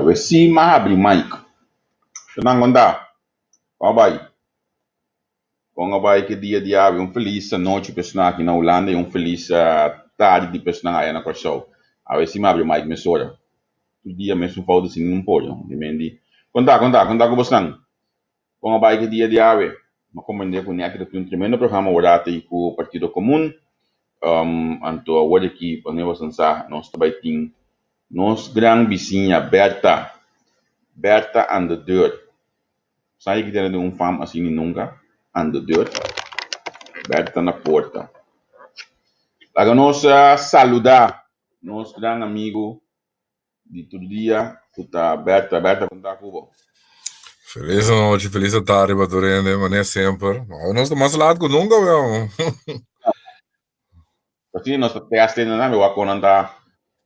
Awe sí m'a habri mic. Nan kon ta? Kon a bai? Kon a bai ki dia di awe? Un felis anochi pa esnan aki na Hulanda i un felis tardi di pa esnan aya na Kòrsou. Awe sí m'a habri mic mesora. Tur dia mesun fout asina no por. Di men di, Kon ta? Kon ta? Kon ta ku bosnan? Kon a bai ki dia di awe? M'a komprendé ku Nèk ta tin un tremendo programa ora ta ku Partido Komun. Anto awor aki pa nos sa nos ta bai tin nos gran bisiña Bertha, Bertha aan de deur. Sa yeki tene den un fam asina nunka, aan de deur. Bertha na porta. Laga nos saluda nos gran amigu di tur dia ku ta Bertha. Bertha, kon ta ku bo? Felis anochi, felis tardi pa tur hende, manera semper. Nos ta mas laat ku nunka, weón. Asina nos ta test hende nan, wak kon nan ta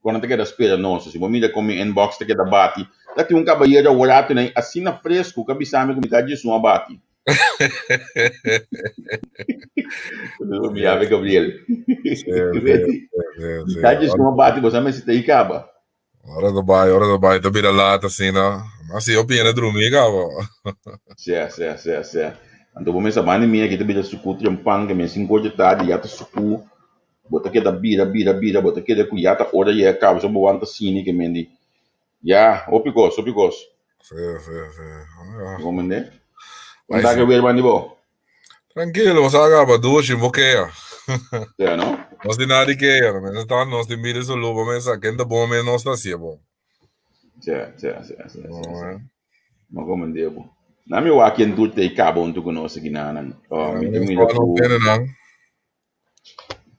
kon nan ta keda spera nos. Si bo mira kon mi inbox ta keda bati, ta tin un kabayero awor atu nan asina fresku ku a bisa mi ku mi ta djis un a bati. Mi yabe Gabriel. Mi ta djis un a bati, bo sa mester ta i kaba. Ora ta bai, ora ta bai, ta bira laat asina. Mas si yo piene drumi kaba. Sea, sea, sea, sea. Anto bo mester banda mi aki ta bira suku trempan ke men sinku or di tardi ya ta suku. Bo ta keda bira, bira, bira, bo ta keda ku ya ta ora yega kaba so bo wanta sini ke men di ya hopi kos, hopi kos. Sí, sí, sí. Bo mende? Kon ta ke weer bandi bo? Tranquilo, bo sa kaba dushi, bo kea. Sea, no? Nos di nada di kea, no mester ta nos di mira su luba mesa, ken ta bon mes nos ta hacia bon. Sea, sea, sea, sea, sea, sea. No komende bo. Na mi wak ken tur ta i kaba huntu ku nos aki nanan. Oh, mi ta mira ku.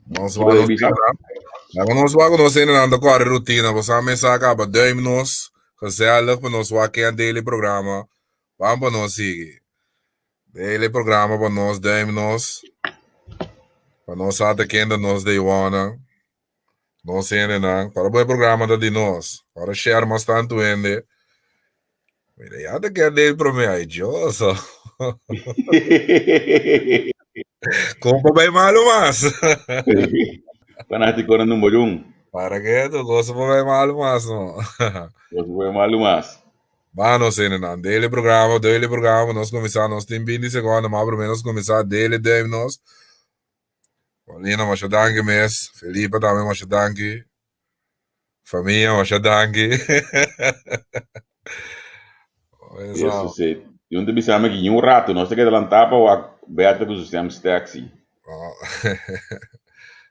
Nos wak nos hendenan. Laga nos wak ku nos hendenan ta kore rutina. Bo sa mesa kaba duim nos gezellig pa nos wak ken daily programa. Ban pa nos sigui. Daily programa pa nos duim nos. Pa nos sa ta ken ta nos day one. Nos hendenan. Para bo e programa ta di nos. Para share mas tantu hende. Mira, ya te ken day prome. Ay, Dios. Kompa bai malu mas. Fanátikonan number un. Para ke tu cosa pa bai malu mas no. Cosa pa bai malu mas. Ba nos hendenan, daily programa, daily programa, nos kuminsá, nos tin binti sekondo, ma promé nos kuminsá, daily duim nos. Paulina, masha danki mes. Felipe tambe, masha danki. Famia, masha danki. Eso sí. Y un te bisa me que un rato, no sé qué adelantá pa wak Berta ku su stem taxi.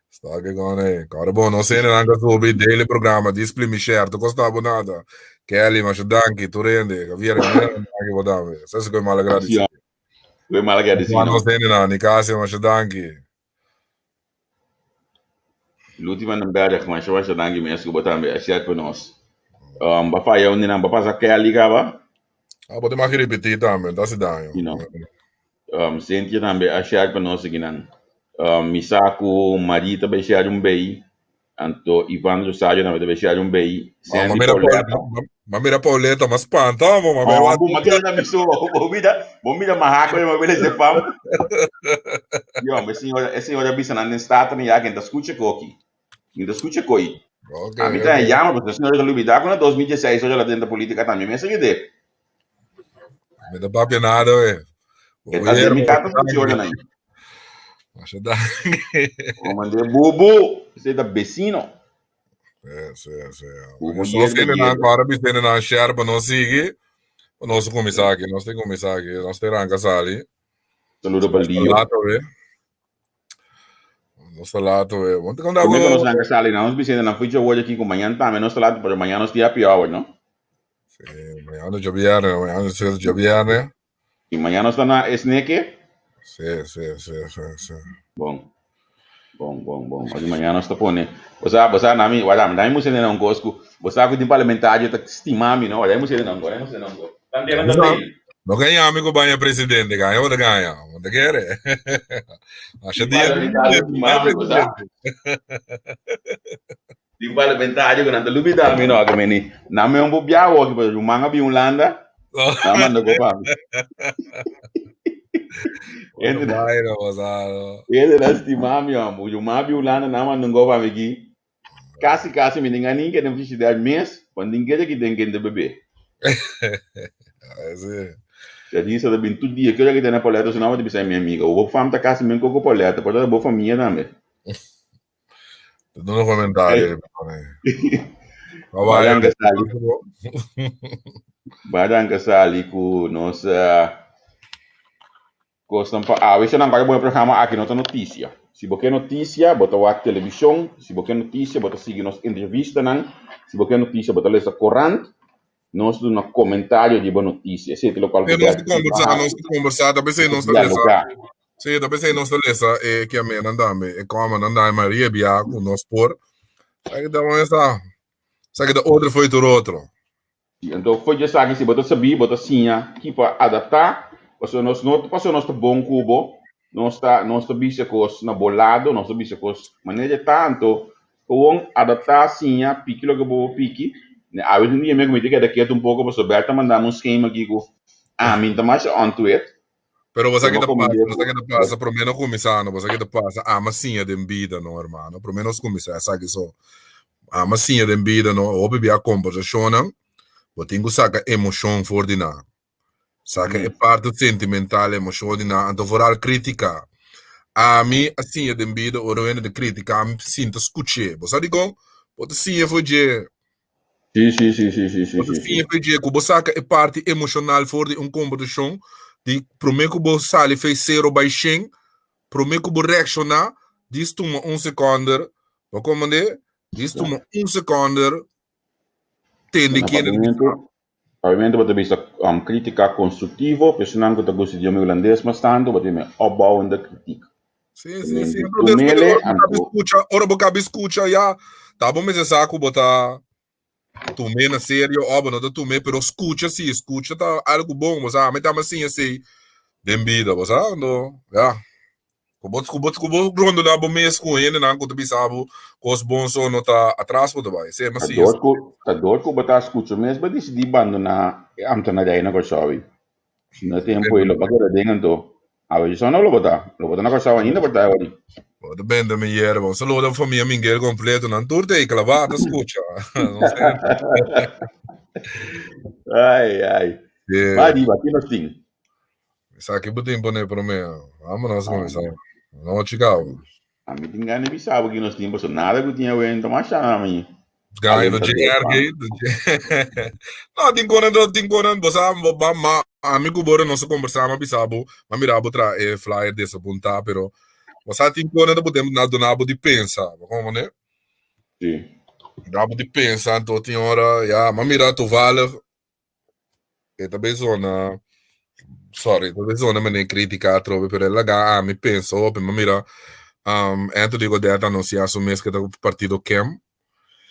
Sta ke con eh. Kore bon, no sene nan ka subi daily programa, display mi share, te kosta bo nada. Kelly, masha danki, tur hende, Javier, danki bo dame. Sa si koe mal agradecido. Koe mal agradecido. No sene nan, Nicasio, masha danki. Luti van den Berg, masha masha danki mes ku bo tambe a share ku nos. Um, ba faya un dinan, ba pasa Kelly kaba. Ah, bo te mag repetí tambe, ta hasi daño. You know. Um, Cynthia tambe a share pa nos akinan. Um, mi sa ku Marie ta bai share un bei. Anto Ivan Rosario tambe ta bai share un bei. Ah, ma Sandy mira Pauletta. Paul, ma mira Pauletta, ma spanta, mo, ma Oh, bu, ma keda na mi so. Bo mira, bo mira mahako ma bele se fam. Yo, e señora, e señora bisa nan den Staten ya ken ta skucha koki. Mi ta skucha koi. Okay, A mi ta okay. llama, pero e señora ta lubida ku na 2016 ora la dentro política tambe mi a seguide. Mi ta papia nada, we. E ta den mi kata funciona nan. Masha danki. O mande bubu, se ta vecino. Sí, sí, sí. Bubu Nos hierba tiene nan, hierba. ahora bisene nan share pa nos sigui. Pa nos kuminsá aki, nos te kuminsá aki, nos te ranka sali. Saludo pa Leo. Lato, we. Nos ta lato, we. Bon te konta Promé ku ku nos ranka sali, nos bisene nan fuchi awor aki ku mañan tambe nos ta lato, pero mañan nos tin happy hour, no? Sí, mañana djabièrnè, mañana es djabièrnè. Y mañana nos ta na Esneke. Sí, sí, sí, sí, sí. Bon. Bon, bon, bon. Oye, mañana nos ta pone. Bo sa, bo sa, nami, wala, nami musa na un kos ku, bo sa ku tin parlamentario ta stima mi, no? Wala, musa na un kos, musa na un kos. Tanti nan ta tei. No gaña mi ku baña presidente, gaña bo ta gaña. Bo ta kere. Masha Tin dia. parlamentario stima mi, bo sa. Tin parlamentario ku nan ta lubida mi, no? Ke meni, nan me un bo biaha woki, pero ruman a bin Hulanda, nan manda ko pa mi. Hende na, Vaina, pasado. hende na stima mi, hombre. Ruman a bin Hulanda, nan manda un go pa mi aki. Kasi, kasi mi tin ganin ke den frigidaire mes, cuando tin kere ki den kende bebe. Sí. Charissa ta bin tur dia, ki ora ki tene Pauletta su nomber ta bisa mi amiga, bo fam ta kasi men koko Pauletta, por ta bo famia tambe. Ta duna comentario. Baranka sali. Baranka sali ku nos kosnan pa awe. Esnan ku a bon e programa aki no ta notisia. Si bo ke notisia, bo ta wak televishon. Si bo ke notisia, bo ta sigui nos entrevistanan. Si bo ke notisia, bo ta lesa korant. Nos ta duna komentario riba notisia. Esei ta lokual ku Nos ta kombersá, nos ta kombersá, ta p'esei nos ta lesa. Sí, ta p'esei nos ta lesa e kiamenan tambe, e kòmannan tambe, Maria bia ku nos por. Sa ki ta esta? Sa ki ta otro foi tur otro. Anto for di esaki si bo ta sabí, bo ta siña ki pa adaptá, pasobra nos no pasobra nos ta bon ku bo, nos ta nos ta bisa kos na bo lado, nos ta bisa kos manera di ta, anto gewoon adaptá, siña, piki loke bo por piki. Awe un dia mi a kuminsá keda ketu un poko pasobra Bert a manda mi un skema aki ku ami no ta masha on to it. Pero bo sa ki ta pasa, bo sa ki ta pasa, promé no kuminsá no, bo sa ki ta pasa, ama siña den bida no, hermano, promé nos kuminsá esaki so, ama siña den bida no, hopi bia kombersashonnan, bo tin ku saka emoshon for di nan, saka e parti sentimental, emoshon di nan, anto foral kritika. Ami a siña den bida ora un hende ta kritika mi sinta skuch'é, bo sa dikon? Bo ta siña for dje. Sí, sí, sí, sí, sí, sí, Bo ta sí, siña sí. for dje ku bo saka e parti emoshonal for di un kombersashon di promé ku bo sali fei sero bai shen, promé ku bo reakshoná, dis tuma un sekònder, bo komprendé? Dis tuma un sekònder, tende Na kende ta bisa. papiamentu, papiamentu bo ta bisa um, krítika konstruktivo, personan ku ta gusta idioma hulandes mas tantu, bo ta yama opbouwende kritiek. Sí, sí, sí. Anto despues Tumele, ora bo kabi anto skucha, ora bo kabi skucha ya, ta bo mester sa ku bo ta tum'é na serio o bo no ta tum'é, pero skucha sí, skucha ta algu bon, bo sa. Mi ta siña esei den bida, bo sa. Anto, ya. Ku bo, ku bo, ku bo rondoná bo mes ku hendenan ku ta bisa bo kos bon so no ta atras bo ta bai. Esei mi Ta siña. dor ku ta dor ku bo ta skucha mes bo disidí bandoná e ambtenarij na Kòrsou ei. Si no tempu ei lo bo a keda den anto. Awe yo no lo bo ta. Lo bo ta na Kòrsou ainda por ta awor. Bo ta bende mi yerba. Un saludo na famia Minguel completo. Nan tur ta ei clavá ta scucha. Ai, ai. Yeah. Ba riba, ki nos tin? Esaki bo tin pone promé. Vámonos kuminsá. Nochi kaba. Ami tin gana di bisa bo ki nos tin, pasobra nada ku tin awe no ta masha na mi. Gana do JR gay. No, tin konan do, tin konan, bo sa, bo ba ma, ami ku bo nos a kombersá, mi a bisa bo, mi a mira bo tra e flyer desapuntá, pero bo sa tin konan ta bo den na duna bo di pensa, bo komprendé? Sí. Duna bo di pensa, anto tin ora, ya, mi a mira toevallig E ta bay zona, sorry, e ta bay zona manera critica atrobe, pero e laga ami pensa hopi. Mi a mira Anthony Godett ta anuncia su mes ke ta ku partido kem.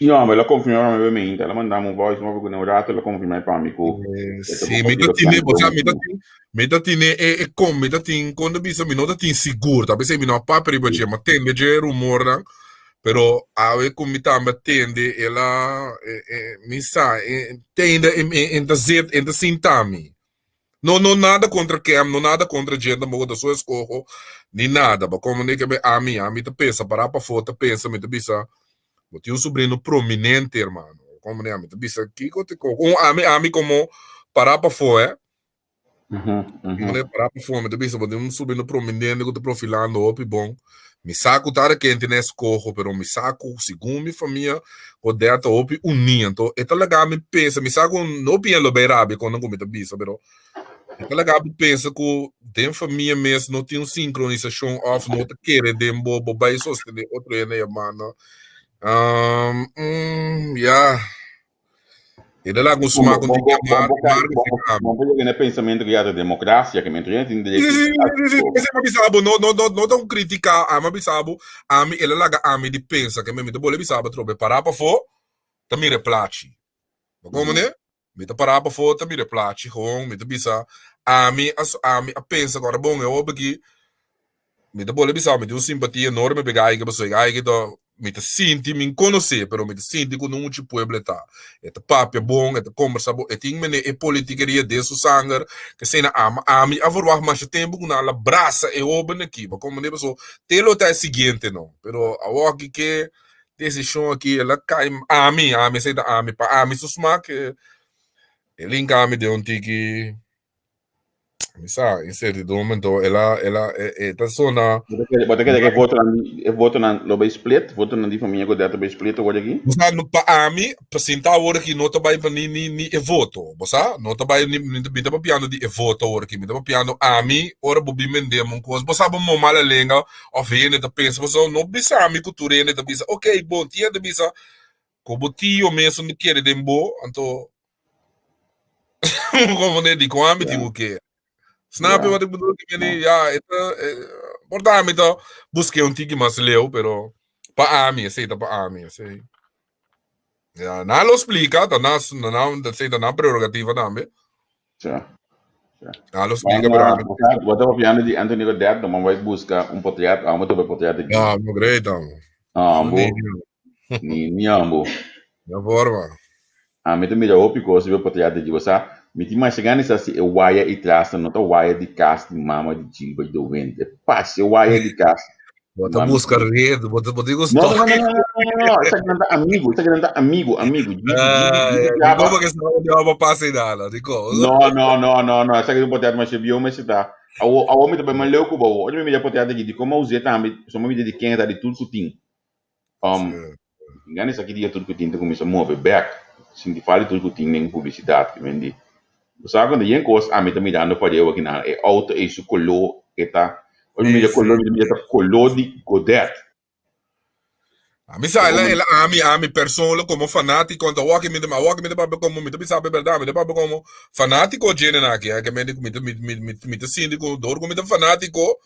No, el a confirma pa mi be minta. El a manda mi un voice note ku un rato el a confirma pa mi ku e ta Sí, ku mi ta partido tine, kem. bo sa, mi ta tin, mi ta tine e, e kon, mi ta tin, kon ta bisa, mi no ta tin sigur, ta p'esei mi no a papia riba dje, mi a tende dje rumornan, Pero awe ku mi tambe a tende el a mi sa te ainda e ta zet e ta sinta mi. No no nada kontra Kem, no nada kontra dje tampoco ta su eskoho ni nada. Bo komprende ke ami ami ta pensa pará pafó ta pensa mi ta bisa bo tin un sobrino prominente hermano. Bo komprende ami ta bisa kiko ta un ami ami komo pará pafó eh. Mane para pa fome ta bisa bo tin un subindo prominente ku ta profilando hopi bon. Mi sa ku ta rekente na eskoho, pero mi sa ku segun mi famia Godel ta hopi uní. Anto e ta laga mi pensa, mi sa ku no bien lo bay rabia kon ku mi ta bisa, pero e ta laga mi pensa ku den famia mes no tin un sinkronisashon òf no ta kere den bo, bo bay sostené otro hende hermano. Ya. E ta laga un smaak un tiki amargo, amargo si cambia. Bo por yega na e pensamiento ku ya ta demokrasia, ke mientras hende tin Sí, derecho sí, sí, sí, sí. Esei mi a bisa bo, no, no, no, no ta un kritika, ami a bisa bo, ami, el a laga ami di pensa, ke mi ta bolbe bisa bo atrobe, pará pafó ta mira e plachi. Bo komprende? Mi ta pará pafó ta mira e plachi, gewoon mi ta bisa, ami a, ami a pensa ku ora bon e hopi aki, Mi ta bolbe bisa mi tin un simpatia enorme pa e gai ke pasobra e gai ke ta mi ta sinti mi konosé pero mi ta sinti ku nuchi pueblo e ta. E ta papia bon, e ta kombersá bon, e tin mene e politikeria den su sanger ke esei na ama. Ami a verwagt masha tempu ku nan a brasa e hoben aki pa komprende pasobra te lo ta e siguiente no. Pero awoki ke desishon aki el a kai ami, ami esei ta ami pa ami su smak. E linka mi den un tiki, mi sa, incertidumbre, anto el a, el a, e, e ta sona. Bo ta kere, bo ta kere ku e votonan di, e votonan lo bai split? Votonan di famia Godett ta bai split awor aki? Bo sa, no, pa ami, pa sinta awor aki no ta bai pa ni, ni, ni e voto, bo sa? No ta bai ni, mi ta, mi ta papiando di e voto awor aki, mi ta papiando ami, ora bo bin bendemi un kos, bo sa bo mo mala lenga òf hende ta pensa, pasobra no bisa mi ku tur hende ta bisa, ok, bon, tin hende ta bisa ku bo tio mesun ta kere den bo, anto Como ne di con ami tin ke. Snap wat ik bedoel? Ik ben ja, het, por ta ami ta busque un tiki mas leu, pero pa ami, esei ta pa ami, esei. Ja, na lo explica, ta na na na esei ta na prerogativa tambe. Ja. Na lo explica, pero ami. Bo ta papiando di Anthony Godett, no man bai busca un potret, amo ta bai potret aki. Ja, no great, amo. Amo. Ni ni amo. Na forma. Ami ta mira hopi kos riba potret di bo sa. Mi tin masha gana di sa si e waya i tras no ta waya di kas di mama di Gilbert de Windt. E pas e waya di kas. Bo ta buska red, bo ta bo tin ku No, no, no, no, no, no, no, no. Esaki nan ta amigo, esaki nan ta amigo, amigo. Gigi, Gigi, Gigi Diko porque sa di pa pasa i nada, diko. No, no, no, no, no. Esaki ta un potret masha bieu mester ta. Awo, awo mi ta bai mas leu ku bo awo. Ora mi mira potret aki, diko mi a us'é tambe, pasobra mi mira di ken e ta di tur ku tin. Um, Gana esaki dia tur ku tin ta kuminsá move bèk, sinti falta tur ku tin den publisidat. Ki men di, bo sa kuando yen kos ami ta mirando pareu aki nan, e outo ei su koló e ta, ora mi mira koló mi ta mira ta koló di Godett. Ami sa el el ami ami persoonlijk komo fanátiko anto awor aki mi ta awor aki mi ta papia komo mi ta bisa e bèrdat mi ta papia komo fanátiko djene nan aki ke men di ku mi ta mi mi mi ta sinti ku dor ku mi ta fanátiko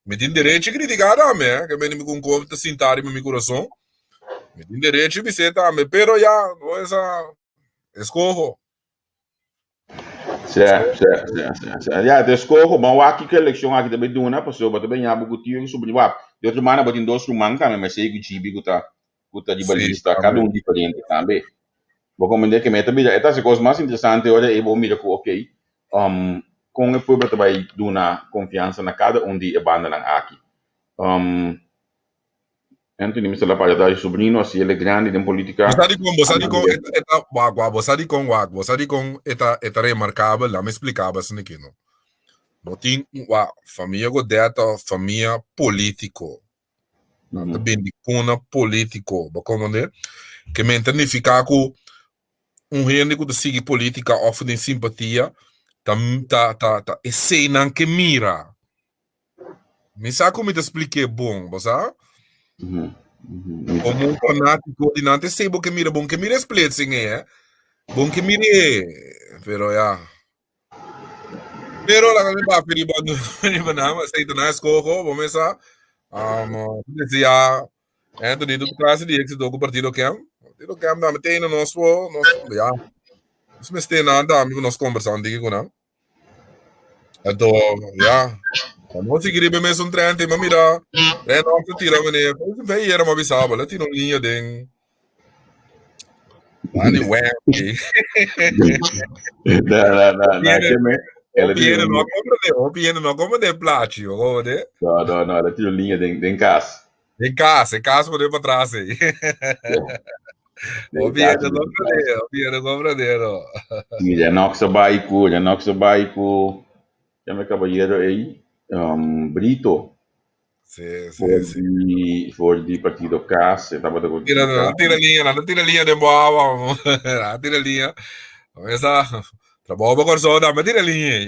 Mi tin derecho di critica tambe, eh, ke mende mi con con ta sinta riba mi corazon. Mi tin derecho di bis'é tambe, pero ya, no esa escoho. Sí, sí, sí, sí, sí. Ya, te escoho, ban wak kiko eleccion aki ta bay duna, pasobra bo ta bay ña bo ku tio ku sobrino. Wak, di otro banda bo tin dos ruman tambe, ma esei ku Gibi ku ta ku ta riba Sí, lista, kada tambe. un diferente tambe. Bo comprende ke mi ta bira, e ta hasi kos mas interesante ora ei bo mira ku ok, um, kon e pueblo ta bai duna konfiansa na kada un di e bandanan aki. Um, Anthony mester la papia ta su sobrino, asi el e grandi den politika. Bo sa dikon, bo sa dikon e ta, e ta, wak, wak, bo sa dikon, wak, bo sa dikon e ta, e ta remarkabel, lami splika bo esaki no. No tin, wak, famia Godett ta famia politiko. Nan ta bin di kuna politico, bo comprende? Ke men ta nifica ku un hende ku ta sigui politica of den simpatia ta ta ta ta esei nan ke mira. Mi sa ku mi ta splik'é bon, bo sa? Komo un fanátiko di nan ta esei bo ke mira, bon ke mira e splitsing ei, eh. Bon ke mir'é, pero ya. Pero laga mi papia riba riba nan, esei ta nan eskoho, bo mesa. Um, deseá Anthony tur klase di éxito ku Partido Kem. Partido Kem tambe tene nos po, nos, ya. Nos mester nan tambe pa nos kombersá un tiki ku nan. Anto, ya. Nos sigui riba e mesun tren, te mira, tren nos ta tira meneer. Ve yera mi a bisa bo, el a tira un liña den Dani Wemby. Na, na, na, na, Hopi ke me. El a hopi tira hende un no a comprende, hopi hende no a comprende e plachi, bo comprende? No, no, no, el a tira un liña den, den kas. Den kas, e kas pone pa tras ei. Den Hopi kas, hende no den kas. comprende, hopi hende no comprende, no. Sí, Renox a bai ku, Renox a bai ku, llama e caballero ei, um, Brito. Sí, sí, For sí. di, for di partido Cas, e tabata ku Tira, no, Cas. tira liña, no tira liña den bo awa. No tira liña. Esa trabou pa Kòrsou tambe tira liña ei.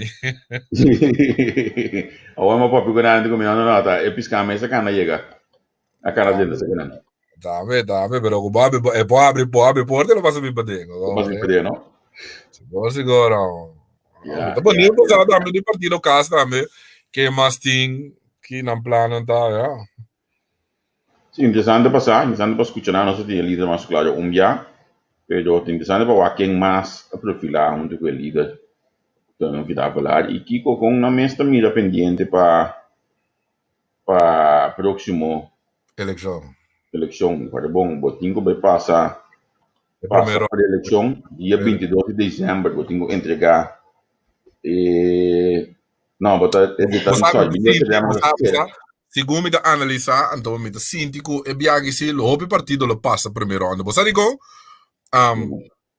Awor mi a papia ku nan di ku mi no no no ta e piská mes a kana yega. A kana drenta sa ku nan. Tambe, tambe, pero ku bo abri e por abri por abri porta e lo pasa bin paden. Lo pasa bin paden, no? Sigur, sigur. Ya, Ta bonito ya, sa ya. tambe di partido Cas tambe. Ke mas tin, ki nan planan ta, ya. Sí, interesante pa sa, interesante pa skucha nan. Nos a tin e lider mas klaro un bia, pero ta interesante pa wak ken mas a profilá huntu ku e lider ku ta kita Avelar i kiko kon nan mes ta mira pendiente pa pa próksimo Elekshon. elekshon. Para bon, bo tin ku bai pasa E pasa primero. preelekshon dia 22 di desèmber bo tin ku entregá e no bo ta e Bo sa sorry mi 22 di sinti, desèmber bo ta sa, bo sera. sa, segun mi ta analisá, anto mi ta sinti ku e biaha si hopi partido lo pasa primer ronda. Bo sa dikon? Um,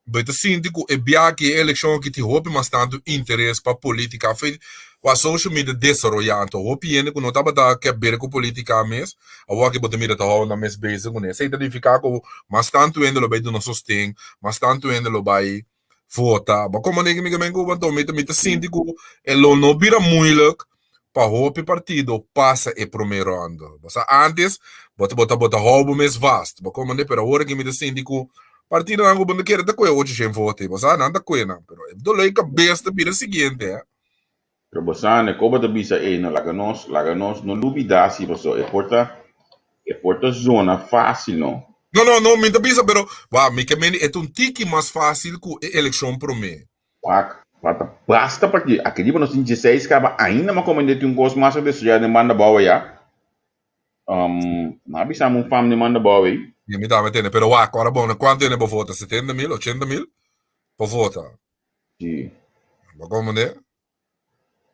Bo ta sinti ku e biaha e elekshon aki tin hopi mas tantu interes pa politika fe kua social media desaroyá. Anto hopi hende ku no tabata ke bere ku politika mes, awor aki bo ta mira ta hou nan mes bezig kuné. Esei ta nifiká ku mas tantu hende lo bai duna sosten, mas tantu hende lo bai vota. Bo komo negi mi ke men ku anto mi ta mi ta sinti ku e lo no bira moeilijk pa hopi partido pasa e promé ronde. Bo sa antes bo ta bo ta bo ta hou bo mes vast. Bo komprende? Pero awor aki mi ta sinti ku partidonan ku bo no kere ta kohe ocho shen voto. Bo sa nan ta kohe nan. Pero e doló di kabes ta bira siguiente, eh. Pero bo sa ne koba ta bisa ey no laga nos laga nos no lubida si paso e por ta e por ta zona facil no. No no no mi ta bisa pero wa mi ke meni e ta un tiki mas facil ku e elekshon promé. Wak, falta basta partido. Aki riba nos tin dieseis kaba ainda ma komende tin un kos mas a desoyá den banda bou ayá. Um, ma bisa mi un fam den banda bou ei. Mi mi tambe tende, pero wak, ora bon, kuantu hende bo vota? 70 mil, 80 mil? Bo vota. Sí. Bo komende?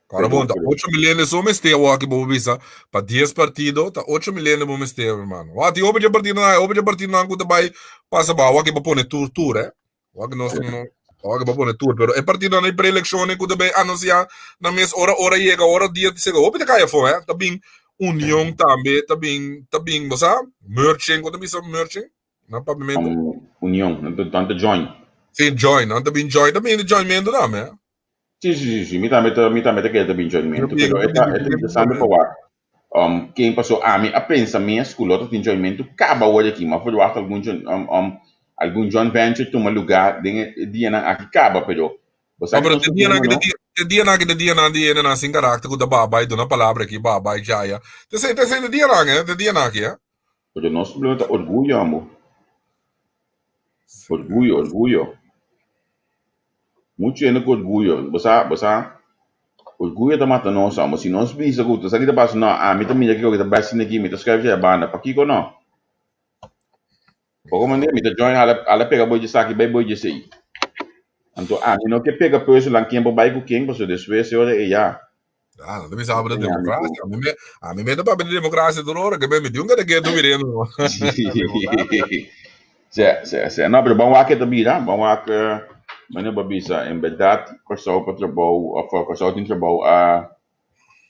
Ora bon, ta 8 mil hende so mester awor aki bo bisa pa 10 partido, ta 8 mil hende bo mester, hermano. Wak, tin hopi dje partidonan, hopi dje partidonan ku ta bai pasa bo, awor aki bo pone tur tur, eh. Wak nos no wak bo pone tur, pero e partidonan di preelecciones ku ta bay anuncia na mes ora ora yega ora dia ta sega hopi ta kai afo eh ta bin union tambe ta bin ta bin bo sa merching ku ta bisa merching na papiamento? Union nan ta join. Si join nan ta bin join ta bin di joinmento tambe eh. Si si si si mi tambe ta mi tambe ta kere ta bin joinmento pero e ta e ta interesante pa wak Um, ken paso ami a pensa mes ku lo ta tin joinmentu kaba awor aki, ma verwacht algun join, um, um, algun joint venture tuma lugá den e dianan aki kaba, pero bo sa No, ki pero nos te dianan problema ki te no? dia, te dianan ki te dianan di hendenan sin karakter ku ta ba bai duna palabra aki, ba bai djaya. Te esei, te esei te dianan, eh, te dianan aki, eh. Pero nos problema ta orguyo, amo. Orguyo, orguyo. Muchu hende ku orguyo. Bo sa, bo sa, orguyo ta mata nos amo. Si nos bisa ku sa ki ta pasa, no, ami ta mira kiko ki ta bai asina aki, mi ta skrèf dje banda. Pakiko no? Poko manera mi ta join hala, hala pega boi dje esaki, bai boi dje esei. Anto ami no ke pega personal ken por bai ku ken, pasobra despues e ora ei ya. Ah, no te bisa habla de democracia. A mí me ta papia de democracia tur ora, que me metí un cara que tu mirendo. Sí, sí, sí. No, pero ban wak ta bira, ban wak, mane ba bisa, en berdad Kòrsou pa trabou, of Kòrsou tin trabou a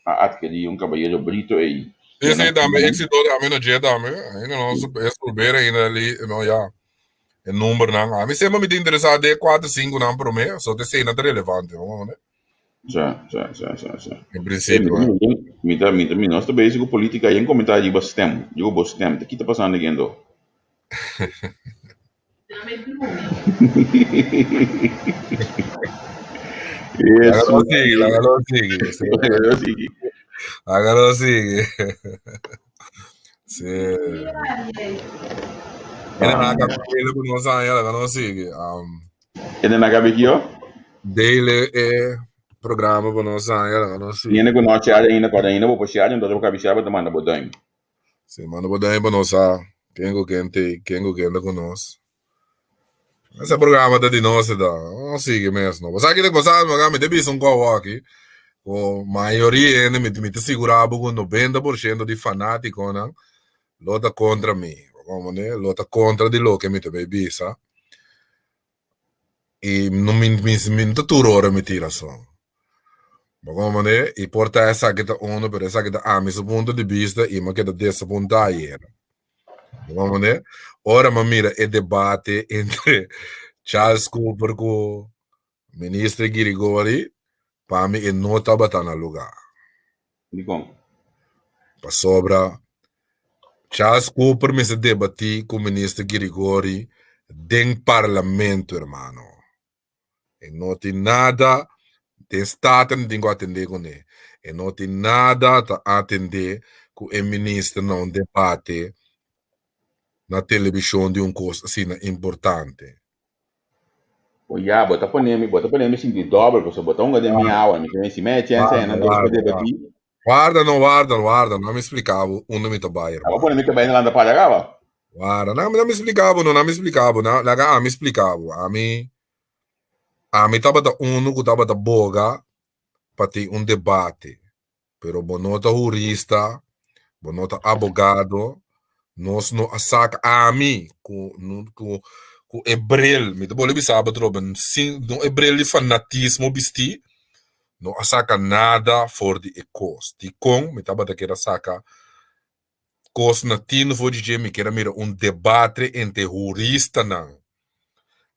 a adkerí un kabayero Brito ei. Sí, sí, tambe éxito tambe no dje tambe. Ainda no es probeer ainda li, no ya. E numbernan. A mi semper mi ta interesá de 4, 5 nan promé, so te sei na ta relevante, no? Sa, sa, sa, sa, sa. En principio, eh. Mi ta, mi ta, mi nos ta bezig ku polítika i en komentario riba stem. Digo bo stem, ta ki ta pasando aki anto? Laga sigui, laga nos sigui. Sí. Laga nos sigui. Laga nos sigui. Sí. Mira, nada, ku nos aña, laga nos sigui. Ene na gabi kio? Dele e programa pa nos aña, laga nos sigui. Niene ku no share ainda, kòrda ainda bo por share, entonces bo kabi share bo ta manda bo duim. Si, manda bo duim pa nos sa ken ku ken te, ken ku ken ta ku nos. Ese programa ta di nos ta, nos sigui mes no. Bo sa kiko sa, mi ta bisa un kòu aki, ku mayoria hende, mi ta sigurá bo ku 90% di fanátikonan lo ta kontra mi, bo komprende? Lo ta kontra di loke mi ta bay bisa. I no mi mi mi no ta tur ora mi tin rason. Bo komprende? I por ta esaki ta uno, pero esaki ta ami su punto di bista i mi a keda desapuntá ayera. Bo komprende? Ora mi a mira e debate entre Charles Cooper ku Minister Girigori, pa mi e no tabata na lugá. Dikon? Pasobra Charles Cooper mester debatí ku Minister Girigori den Parlamento, hermano. E no tin nada den Staten tin ku atendé kuné. E no tin nada ta atendé ku e minister na un debate na televishon di un kos asina importante. O ya, bo ta pone mi, bo ta pone mi sinti dòbel, pasobra bo ta hunga den mi awa. Mi ta si mi e chèns Warda, ainda dos pa warda, debatí. warda, no, warda, warda. No mi splika bo unda mi ta bai, Abo hermano. pone mi kabei na lanta para kaba. Warda, no, no mi splika bo, no, no mi splika bo. No, laga ami splika bo. Ami, ami tabata unu ku tabata boga pa tin un debate. Pero bo no ta hurista, bo no ta abogado, nos no a saka ami ku ku Ku e bril, mi ta bolbe bisa bo atrobe, sin no e bril di fanatismo bistí, no a saka nada for di e kos. Dikon mi tabata kier a saka kos na tino for di dje? Mi kier a mira un debate entre huristanan.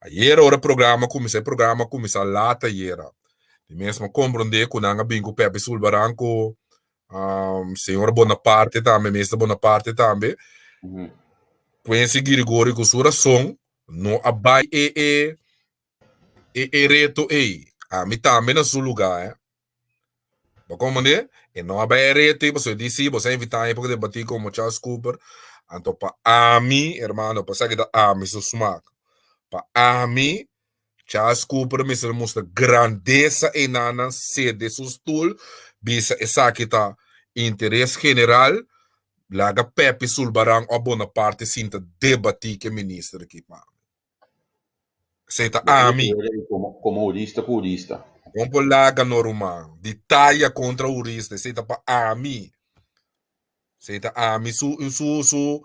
Ayera ora e programa kuminsá, e programa kuminsá lat ayera. Di mes mi a komprondé ku nan a bin ku Pepe Sulbaran ku señor Bonaparte tambe, meester Bonaparte tambe. Quincy Girigorie ku su rason no a bai e e e e reto ei. Ami tambe na su lugá, eh. Bo komprendé? E no a bai e reto ei pasobra e di si, bo sa invitá mi pa debatí komo Charles Cooper. Anto pa ami, hermano, pa esaki ta ami su smak. Pa ami, Charles Cooper mester mustra grandesa enanan sede su stoel bisa esaki ta interes general laga Pepe Sulbaran of Bonaparte sinta debati ke minister aki pa mi. Esei ta ami. Como hurista ku hurista. Kon por laga no ruman di taya kontra hurista esei ta pa ami. Esei ta ami su su su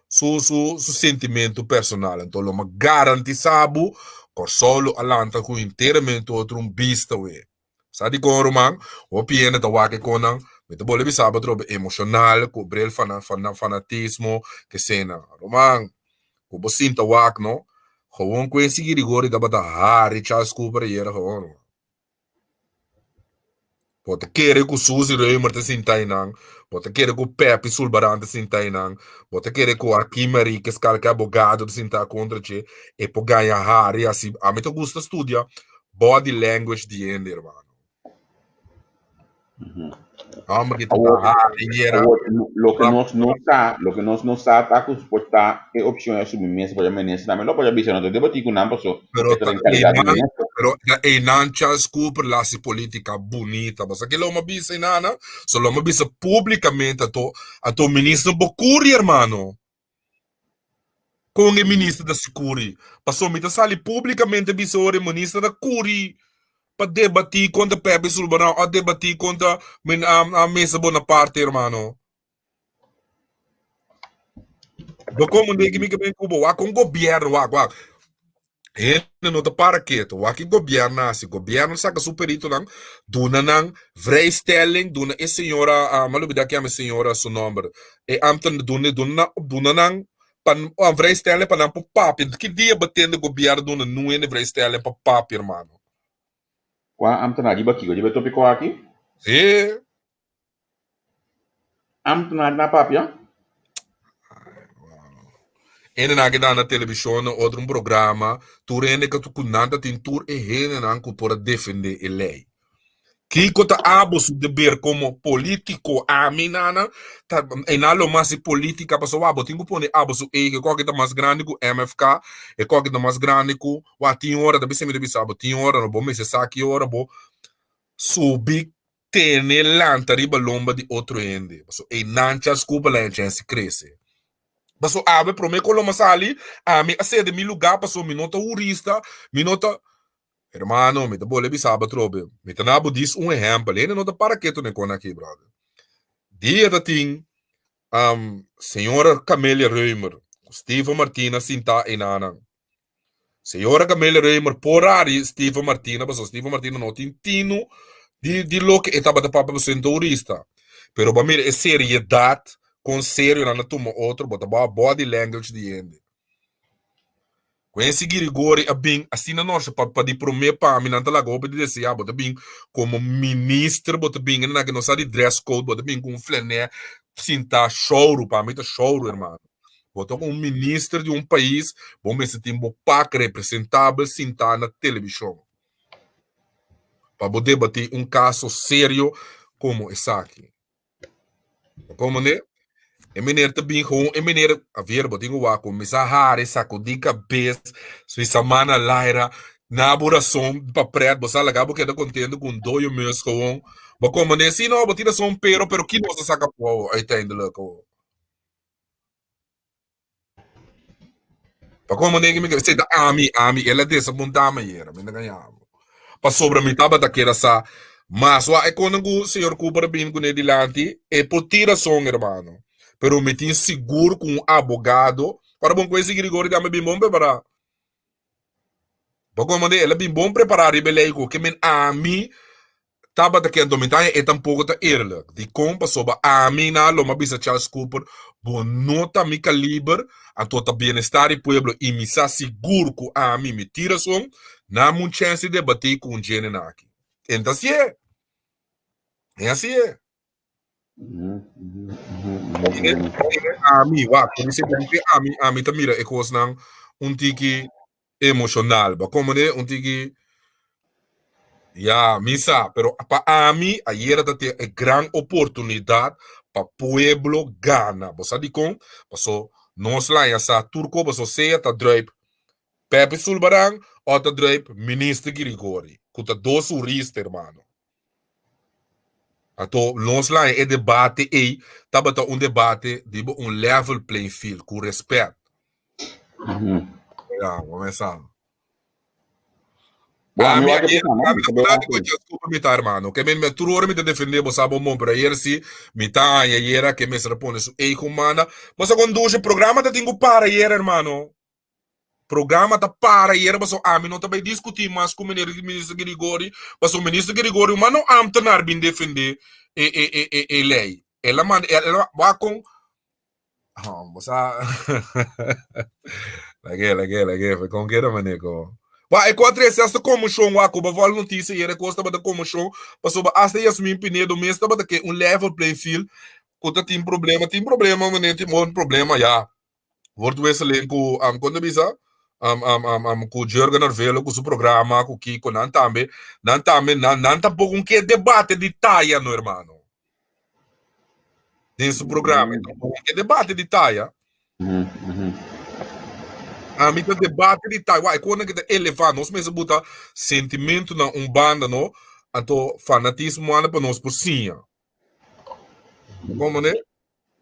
su su su sentimentu personal. Anto lo mi a garantisa bo Kòrsou lo a lanta ku enteramente otro un bista we. Sa dikon ruman? Hopi hende ta wak e konan, mi ta bolbe bisa bo atrobe emoshonal ku brel fana fana fanatismo kesena. Ruman, ku bo sinta wak no, gewoon ku e sigui rigor tabata hari Charles Cooper ayera gewoon ruman. Bo ta kere ku Suzy Römer ta sinta einan, bo ta kere ku Pepi Sulbaran ta sinta einan, bo ta kere ku Hakim Henriquez kalke abogado ta sinta kontra dje, e por gaña hari asi. Ami ta gusta studia body language di hende, hermano. Homber ki ta hari yera. Awor, loke nos no sa, loke nos no sa ta ku por ta e opshon e subi mesa pa minister tambe lo por a bisa no ta debatí ku nan paso Pero e ta ta den kalidat di einan, minister. pero ta einan Charles Cooper la hasi polítika bunita. Bo sa ke lo mi a bisa einana? So lo mi a bisa públikamente ato ato minister bo kuri hermano. Kon e minister ta si kuri? Pasobra mi ta sali públikamente bisa ora e minister ta kuri pa debatí kontra Pepe Sulbaran òf debatí kontra Mesa Bonaparte, hermano. Bo komo den mi ke ben ku bo wak un gobièrnu wak wak. Hende no ta para ketu. Wak ki gobièrnu hasi. Gobièrnu saka su peritonan, duna nan vrijstelling, duna e señora, ah, mi a lubida kiami señora su nòmber, e ambtenaar, duna, duna nan, duna nan pa un vrijstelling pa nan por papia. Ki dia bo tende gobièrnu duna nun hende vrijstelling pa papia, hermano? Kua ambtenaar? Riba kiko? Riba e topiko aki? Sí. Ambtenaar na papia? Hende nan ke na televishon na otro un programa, tur hende ku ku nan ta tin tur e hendenan ku por a defendé e lei. Kiko ta abo su deber komo polítiko? Ami nana ta e nan lo mas di polítika pasobra abo tin ku pone abo su ego, e koki ta mas grandi ku MFK, e koki ta mas grandi ku wak tin ora ta bisa mi ta bisa abo tin ora no bo mester sa ki ora bo subi tene lanta riba lomba di otro hende. Paso einan Charles Cooper la chance crece. Paso awe prome cu lo sali, ami a cede mi lugar paso mi no ta hurista, mi no ta Hermano, mi ta bole bisa bo atrobe. Mi ta na bo dis un ehempel. Hende no ta para keto den kon aki, brother. Dia ta tin um, señora Camelia Römer, Steven Martina sinta einanan. Señora Camelia Römer por ari Steven Martina, pasobra Steven Martina no tin tinu di, di loke e tabata papia pasobra e tourista. Pero bo a mira e seriedad kon serio nan a tuma otro, bo ta baha body language di hende. Quincy Girigori a bin asina norsha pa pa di prome pa mi nan ta laga hopi di desea bo ta bin komo minister bo ta bin nan ke no sa di dress code bo ta bin ku un flené sinta shouru pa mi ta shouru hermano. Bo ta un minister di un pais, bo mester tin bo pak representabel sintá na televishon pa bo debatí un kaso serio komo esaki. Bo komprendé? E meneer ta bin gewoon, e meneer, aver, bo tin ku wak kuminsá hari, sakudí kabes, suisa man na laira, na bo rason pa prèt, bo sa laga bo keda kontento ku un doyo mes gewoon. Bo komprendé? Sí, no, bo tin rason, pero, pero ki nos ta saka afó uiteindelijk awor? Pa como negi mi seta ami, ami, el a desapuntá mi ayera, mi ta gaña bo. Pasobra mi tabata keda sa, mas wak e kono ku señor Cooper a bini kuné dilanti, e por tin rason, hermano. Pero mi tin sigur ku un abogado, ora bon ku ese Grigori tambe bin bon prepará. Bo komprondé? El a bin bon prepará riba e lei ku ke men ami tabata ke anto mi ta haña e tampoko ta eerlijk. Dikon? Pasobra ami na lo mi a bisa Charles Cooper, bo no ta mi kaliber, anto ta bienestar di pueblo i mi sa sigur ku ami mi tin rason, nan un chèns di debatí ku un djene nan aki. En ta hasié. En hasié. Ami, wak, ami, ami ta mira e kosnan un tiki emocional. Ba como de un tiki ya mi sa, pero pa ami ayera ta te e gran oportunidad pa pueblo gana. Bo sa dikon? Paso nos laña sa tur ko paso sea ta druip Pepe Sulbaran o ta druip Minister Girigori, ku ta dos hurista, hermano. Anto nos laña e debate ei tabata un debate riba un level playing field ku respet. Ya, bo me sa. Bo, Ami mi wak ayer, e programa, ami mi ta bay ta wak ku Chelsea mi ta hermano. Ke men tur ora mi ta defende bo sa bon bon, pero ayer si mi ta haña ayer a ke mester a pone su eigen mana. Bo sa kon dushi programa ta tin ku para ayer hermano. Programa ta para ayer paso ami no ta bay discuti mas cu meneer minister Grigori paso minister Grigori un mano ambtenaar bin defende e e e e e ley. El a manda el a wak con oh, bo sa lage lage lage fe con keda mane ko. Wa e ko a trece hasta conmocion wak ku ba noticia ayer e cos tabata conmocion pasobra hasta Yasmin Pinedo mes tabata ke un level playing field ku ta tin problema tin problema mane tin bon problema ya. Woordwisseling ku um, kon ta bisa? Um, um, um, um, ku Jurgen Arvelo ku su programa ku Kiko nan tambe nan tambe nan nan tampoko un ke debate di taya no hermano den su programa tampoko un ke debate di taya ami ta debate di taya wak e konan ke ta eleva nos mester buta sentimento na un banda no anto fanatismo anda pa nos por siña Como ne?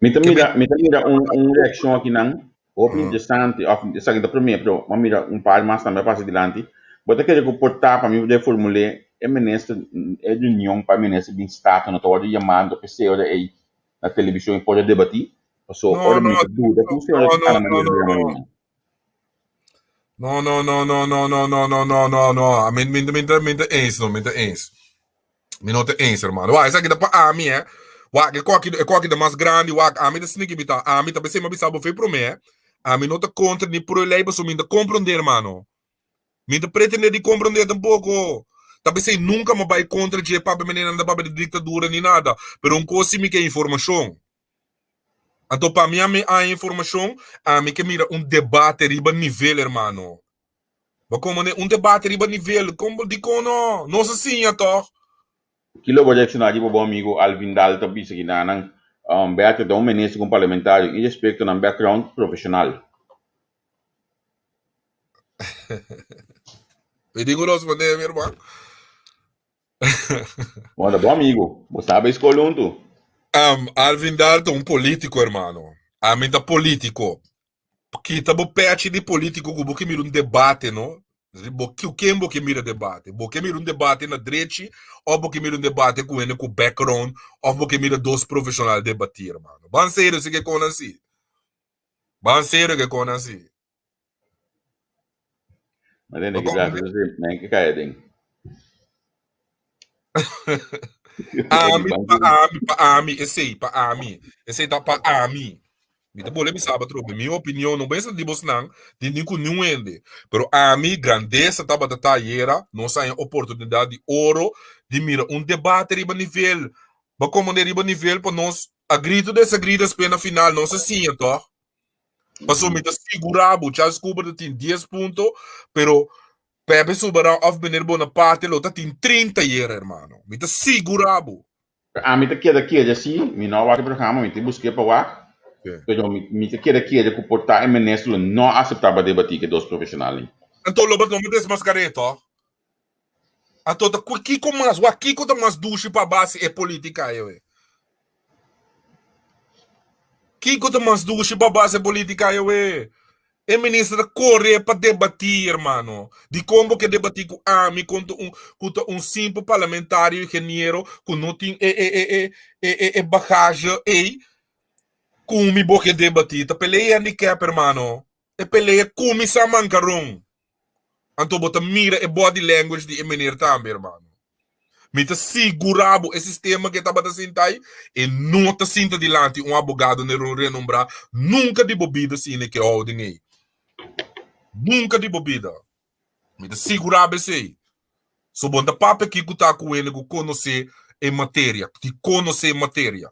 Mi ta mira, mi ta mira un, un reaccion aki nan, hopi interesante, of esaki ta prome, pero m'a mira un par mas tambe a pasa dilanti. Bo ta kere ku por ta pa mi reformul'é e minister, e reunion pa e minister bin Staten no ta wòrdu yamando p'esei ora ei na televishon i por a debatí? Paso No, ora no, mi ta duda ku no, señora ta no, kana no, manera no, di yama no. reunion. No, no, no, no, no, no, no, no, no, no, no. Mi, mi, mi, mi ta eens, no, mi ta eens. Mi no ta eens, hermano. Wak, esaki ta pa ami, eh. Wak, e koki, e koki ta mas grandi, wak, ami ta sneaky bita. Ami ta besei, ma bisa bo fe prome, eh. Ami no ta kontra ni pro e lei, pasobra mi ta komprondé, hermano. Mi ta pretendé di komprondé tampoko. Ta besei nunka mi a bai kontra dje papia manera nan ta papia di diktadura ni nada. Pero un kos si mi ke informashon. Anto pa mi ami haña informashon, ami ke mira un debate riba nivel, hermano. Bo komprondé? Un debate riba nivel. Kon bo dikon no? Nos a siña tòg. Ki lo bo reakshoná riba bo amigu Alvin Daal ta bisa ki nan Bertha ta un minister ku un parlamentario irespekto nan background profeshonal? Mi di ku respondé mi herman. Bo ta bo amigu, bo sa bai skol huntu. Alvin Daal ta un polítiko hermano. Ami ta polítiko. Kita bo pechi di politico ku bo ke mira un debate no. Bo ku ken bo ke mira debate? Bo ke mira un debate na drechi of bo ke mira un debate ku hende ku background of bo ke mira dos profesional debati hermano? Ban serio si ke kon asi. Ban serio ke kon asi. Ma tende ki sa, men ke kaya den. Ami, pa ami, pa ami, esei, pa ami. Esei ta pa ami. Mi ta bole bisa atrobe. Mi opinion no besa di bosnan, di ni ku niun hende. Pero ami, grandesa tabata ta ayera, nos haña oportunidad di oro di mira un debate riba nivel. Bo komprende riba nivel pa nos agree to disagree despues na final nos a siña tòg. Pasobra mi ta sigurá bo, Charles Cooper ta tin dies punto, pero Pepe Sulbaran of Meneer Bonaparte lo ta tin 30 yera, hermano. Mi ta sigura bo. Ami ta keda kere si, mi no a wak e programa, mi tin busk'é pa wak, pero mi ta keda kere ku por ta e minister lo no aseptá pa debatí ku e dos profeshonalnan. Anto lo bo no desmaskar'é tòg? Anto ta ku kiko mas? Wak kiko ta mas dushi pa base e politica ei we? Kiko ta mas dushi pa base e politica ei we? E minister ta kore pa debati hermano. Dikon bo ke debati ku ami konta un ku ta un simpel parlamentario ingeniero ku no tin e e e e e e e bagage ei ku mi bo ke debati? Ta pelea handicap hermano. E pelea kuminsá mankaron. Anto bo ta mira e body language di e meneer tambe, hermano. Mi ta sigurá bo e sistema ku e tabata sinta ei, e no ta sinta dilanti un abogado renombrá nunka di bo bida si e ke houding ei. Nunka di bo bida. Mi ta sigurá bo esei. So bo no ta papia aki ku ta ku hende ku konosé e materia, di konosé e materia.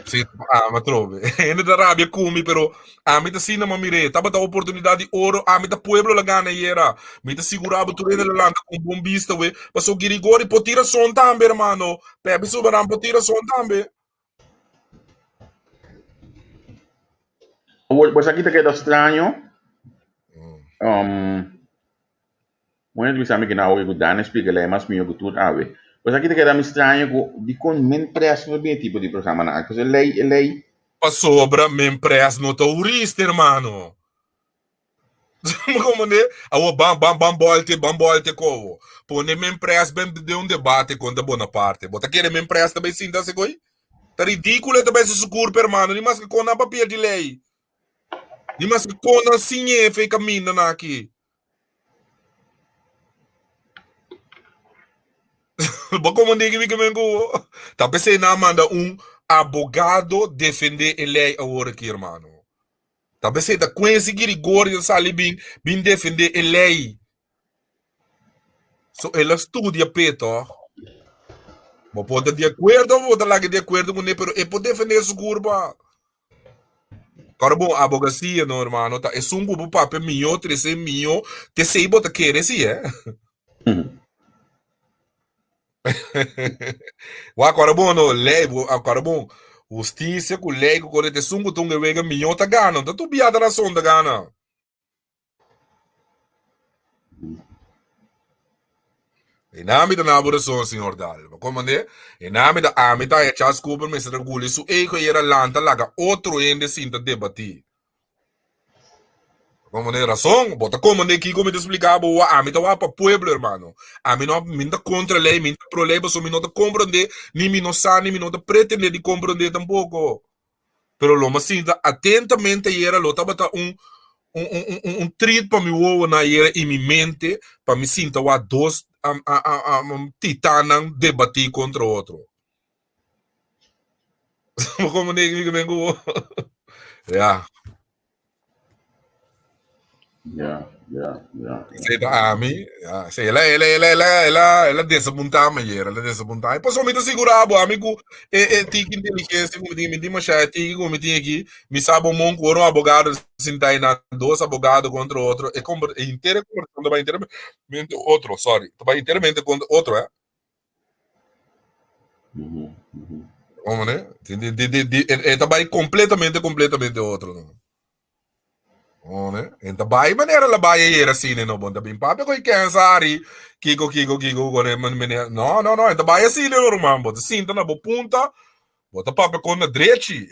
Sí, ama trobe. Hende ta rabia ku mi, pero ami ta asina ma mir'é. Tabata oportunidat di oro, ami ta pueblo la gana ayera. Mi ta sigurá bo tur hende la lanta ku un bon bista we. Paso Girigori por tira son tambe, hermano. Pepe Sulvaran por tira son tambe. Awor, pues aki ta keda straño. Um, Bueno, ta bisa mi ku na oki ku Dani splika lei mas mihó ku tur awe. Pues aki ta keda mi straño ku dikon Menpres no ta bin e tipo di programanan aki. Pues e lei, e lei. Pasobra Menpres no ta hurista, hermano. Bo komprendé? Awor ban, ban, ban bòlta, ban bòlta kowo. Pone Menpres ben den un debate kontra Bonaparte. Bo ta kere Menpres ta bai sinta así koe? Ta ridíkulo e ta bai hasi su kurpa, hermano. Ni maske kon nan papia di lei. Ni maske kon nan siñ'é fe kamindanan aki. Bo como nigga mi kemen ku Ta p'esei nan a manda un abogado defendé e lei awor aki, hermano. Ta p'esei ta Quincy Girigorio sali bin bin defendé e lei. So el a studia p'e tòg. Bo por ta di akuerdo òf bo ta laga di akuerdo kuné, pero e por defendé su kurpa. Kòrda bon, abogasia no, hermano, ta esun ku bo papia mihó, trese mihó, t'esei bo ta kere si, eh. Wak, kòrda bon no, lei, bo, kòrda bon, hustisia ku lei ku kore, t'esun ku tunga e wega mihó ta gana, no ta tur bia ta rason ta gana. E nami ta na bo rason, señor Dal. Bo komprendé? E nami ta ami ta haña Charles Cooper mester a guli su ego i era lanta laga otro hende sinta debatí. Bo komprendé? Rason, bo ta komprendé kiko mi ta splika bo wa ami ta wak pa pueblo, hermano. Ami no mi no ta kontra lei, mi no ta pro lei pasobra mi no ta komprendé, ni mi no sa, ni mi no ta pretendé di komprendé tampoko. Pero lo mi a sinta atentamente ayera, lo tabata un un un un un treat pa mi wowonan ayera i mi mente pa mi sinta wak dos titannan debatí kontra otro. Bo komprendé mi ke men ku bo? Ya. Ja, ja, ja. Esei ta ami. Ja, sí, el a, el a, el a, el a, el a, el a desapuntá mi ayer, el a desapuntá mi. Pasobra mi ta sigurá bo, ami ku e, e tiki inteligensia ku mi tin, mi tin mashá e tiki ku mi tin aki, mi sa bo mon ku ora un abogado sintá ei nan, dos abogado kontra otro, e komber, e henter e kombersashon ta bai enteramente otro, sorry, ta bai enteramente kontra otro, eh. Como ne? Di, di, di, di, di, e, e ta bai completamente, completamente otro, no. Oh, ne? En ta bai manera la bai ayer asina, no? Bon, ta bin papia koi kensa ari, kiko, kiko, kiko, kone, men, men, no, no, no, en ta bai asina, no, ruman, bo ta sinta na bo punta, bo ta papia kon na drechi.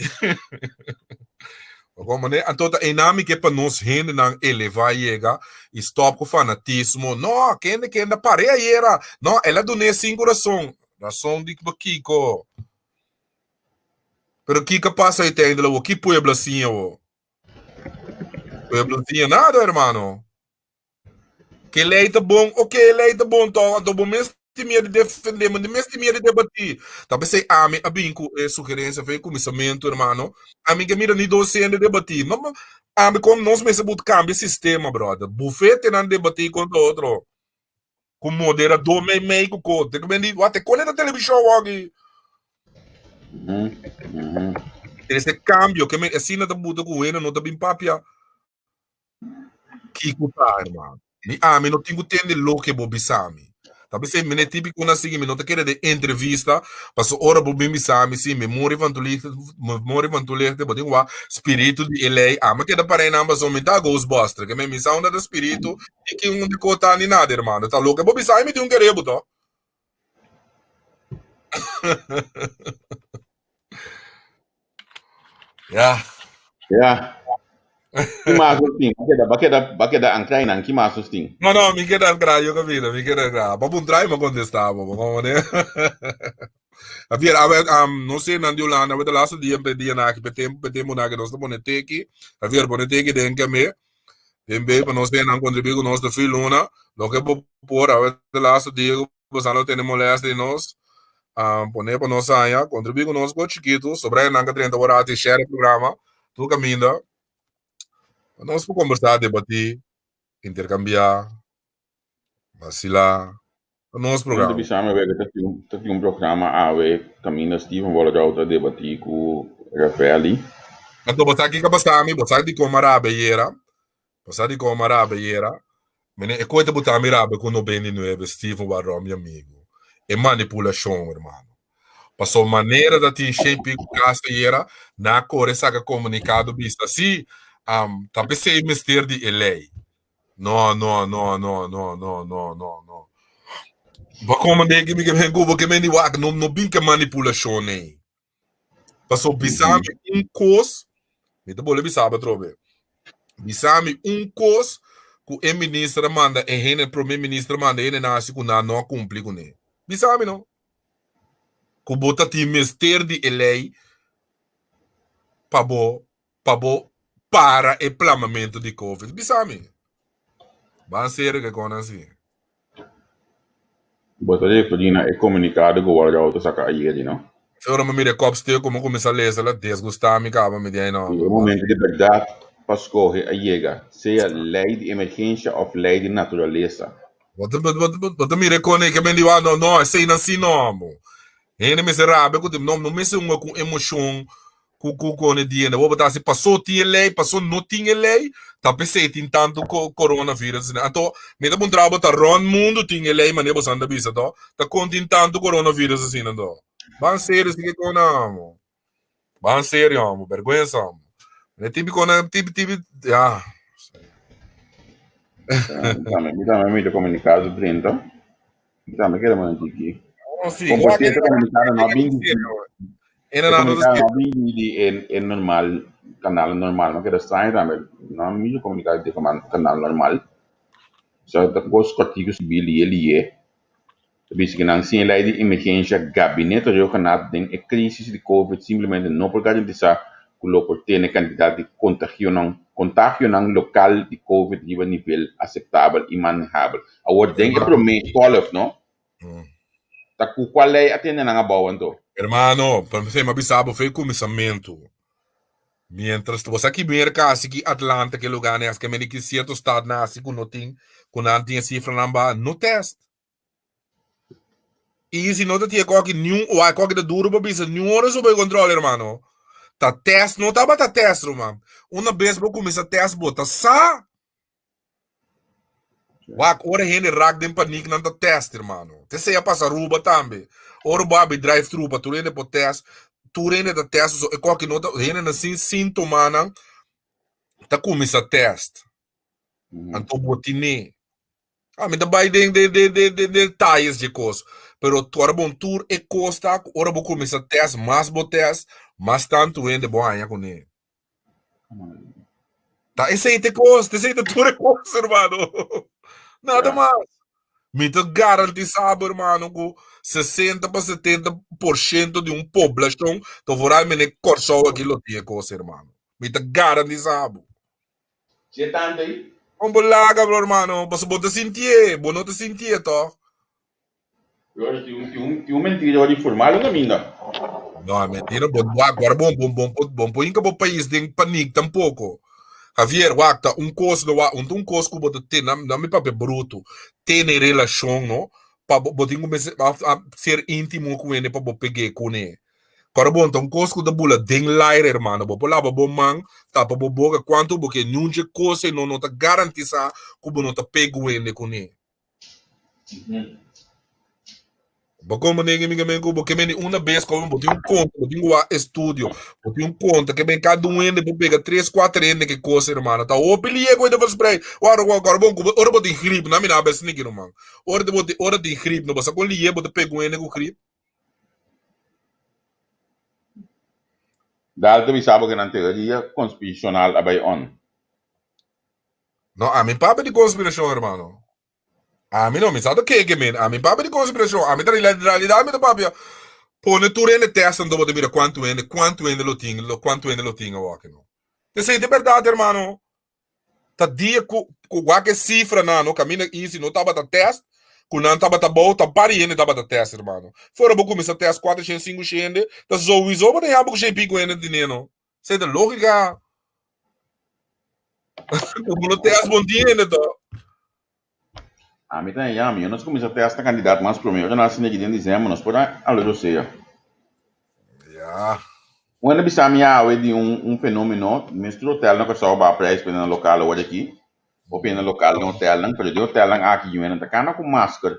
Como ne? Anto ta einami ke pa nos hendenan eleva yega i stop ku fanatismo. No, kende kende pare ayera. No, el a dun'é sinku rason. Rason di kiko? Pero kiko a pasa uiteindelijk awo? Ki pueblo a siña awo? Pueblo no siña nada, hermano. Ke lei ta bon? Ok, e lei ta bon tòg, anto bo mes tin miedu di defendé, bo mes tin miedu di debatí. Ta p'esei ami a bin ku e sugerensia for e kuminsamentu, hermano. Ami ke mira ni dos hende debatí. No, ami kom nos mester but kambia sistema, brother. Bufetenan debatí kontra otro. Ku moderador mei mei ku ko. Te ku di, wat e kone ta televishon wògi. Ese kambio ke men asina ta buta ku hende no ta bin papia. Kiko ta, hermano? Mi ami no tin ku tende loke bo bisa mi. Ta p'esei mi ne típiko na sigui mi no ta kere den entrevista, paso ora bo bin bisa mi si memoria van toelichte, memoria van toelichte, bo tin ku wak spiritu di e lei. Ami a keda para einan pasobra mi ta Ghostbuster, ke men mi sa unda ta spiritu i ki unda ku ta ni nada, hermano. Ta loke bo bisa mi tin un kere bo to. Ya. Ya. Ki mas nos tin? Ba keda, ba keda, ba keda ancra einan. Ki mas nos tin? No, no, mi keda ancra, yo kabida, mi keda ancra. Pa puntra i mi contesta bo, bo como ne. Javier, a ver, um, no sé, nan di Holanda, we de laatste dia, pe dia na aki, pe tempo, pe tempo na aki, nos ta pone teki. Javier, pone teki den kame. Den bey pa nos hendenan contribui cu nos ta fi luna, loke bo por awe ta laatste dia cu boso lo tene molestia di nos, pone pa nos haña, contribui cu nos cu chikitu, sobra hendenan ka drenta ora ati share e programa tur caminda, pa nos por combersa, debati, intercambia, vacila. Ta nos Nan ta programa. bisa mi awe ku ta tin un programa awe kaminda Steven Wollerau ta debatí ku Ravelli. Anto bo sa kiko a pasa mi? Bo sa dikon mi a rabia ayera? Bo sa dikon mi a rabia ayera? Mene e koe ta buta mi rabia ku 99 Steven Wallerau mi amigu. E manipulashon hermano. Paso manera ta tin shen piku kas ayera, nan a kore saka komunikado bisa si ta p'esei mester di e lei. No, no, no, no, no, no, no, no, no. Ba como de que mi que ven cubo que men wak no no bin que manipulación nei. Paso bisami un cos, mi te bole bisaba trobe. Bisami un cos ku e minister manda e hene prome minister manda e hene nasi ku na no a cumpli kuné. Bisami no. Ku bo ta tin mester di e lei pa bo pa bo para e plamamentu di Covid? Bisa mi. Ban serio ke kon asi. Bo ta referí na e komunikado ku Wargau ta saka ayer di, no? Fe ora mi mira e kòpstuk ku mi kuminsá lesa la desgustá mi kaba mi di ai no. E momento di bèrdat pa skohe a yega, sea lei di emergensia òf lei di naturalesa. Bo ta bo ta mira e kone ke men di wak no no eseinan si no amo. Hende mester rabia ku no no mester hunga ku emoshon ku ku kone diende bo ta hasi paso tin e lei paso no tin e lei ta p'esei tin tantu coronavirus asina anto mi ta puntra bo ta rond mundu tin e lei manera boso anda bisa to ta kon tin tantu coronavirus asina anto ban serio si ke kona amo ban serio amo berguensa amo e tipi kona tipi tipi ya. Mi tambe mi ta komunikado drenta. Mi tambe kere manda tiki. Oh, sí. Como por cierto, comunicado no bin di Ena na comunicado no bin di di en en normal canal normal, no keda extraño tambe. No mi comunicado di canal normal. So ta cos cortico sibi liye liye. Ta bisa cu nan sin e ley di emergencia gabinete reorganado den e crisis di covid simplemente no por garantisa cu lo por tene cantidad di contagionan contagionan local di covid riba nivel aceptabel y manehabel. Awor den e prome golf no, ta cu cual ley a tene nan abao anto? Hermano, pa mi a bisa bo fe cuminsamentu. Mientras bo sa ki Merca asi ki Atlanta ki lugar nan aske meni ki cierto stad nan asi cu no tin cu nan tin e cifranan baha no test. Y si no ta tin e koki niun o a koki ta duro pa bisa niun ora so bo e control hermano. Ta test no tabata test ruman. Una bes bo cuminsa test bo ta sa. Wak, ora hende rak den paniek nan ta test, hermano. Te sea pasa Aruba tambe. Ora bo abi drive thru pa tur hende por test, tur hende ta test, so e koki no ta, hende na sin síntomanan ta kuminsa test. Anto bo tine. Ah, mi ta bai den den den den den detalles dje kos. Pero ora bon tur e kos ta ku ora bo kuminsa test, mas bo test, mas tantu hende bo haña kuné. Ta esei te kos, esei ta tur e kos, hermano. Nada mas. Mi ta garantisa bo, hermano, ku 60 pa 70% di un poblashon ta vooral mene Kòrsou aki lo tin e kos, hermano. Mi ta garantisa bo. Si e tantu ei? Kon bo laga, bro, hermano? Pasobra bo ta sintié, bo no ta sintié tòg? Tin un mentira ora di formal un caminda. No, e mentira. Bo, wak, guarda bon, bon, bon, bon, bon por hinca bo pais den paniek tampoco. Javier, wak, ta un cos, no, wak, un ta un cos cu bo ta tene, na mi papia bruto, tene relacion, no, pa bo, bo tin cu mester a, a ser intimo cu hende pa bo peg'é cune. Guarda bon, ta un cos cu ta bula den laire, hermano. Bo por laba bo man, tapa bo boca, cuanto bo ke, niun dje cos ei no, no ta garantisa cu bo no ta pega un hende cune. Bo como negi mi men ku bo ke meni una bes como bo tin un konta, bo tin un estudio, bo tin un konta ke men kada un hende bo pega tres, kuater hende ke kos hermano. Ta hopi lié ku e ta verspreid. Ora ora bon ku ora bo tin grip, na mi na bes niki ruman. Ora bo tin ora tin grip, no bo sa kon lié bo ta pega un hende ku grip. Dal ta bisa bo ke nan teoria konspirashonal a bai on. No, ami papia di konspirashon, hermano. Ami no, mi sa ta keke men. Ami papia di konspirashon. Ami ta realidad mi ta papia. Pone tur hende test anto bo ta mira kuantu hende, kuantu hende lo tin, lo kuantu hende lo tin awor aki no. Esei ta berdad, hermano. Ta dia ku ku wak e sifranan no kaminda easy no tabata test ku nan tabata bou ta bari hende tabata test hermano. Fora bo kuminsá test kuater shen sinku shen hende ta souiso bo ta yama ku shen i piku hende tene no. Esei ta lógika. Ku bo no test bon tin hende to. Ami ta yama yo nos kuminsá test na kandidat mas promé ora nan a sinti aki den dizèmber nos por a alo rosea. Ya. Un hende bisa mi awe di un un fenomeno, mes tur hotel na Kòrsou baha prijs pa nan lokal awor aki, hopi hende lokal den hotelnan, pero den hotelnan aki yu hende ta kana ku masker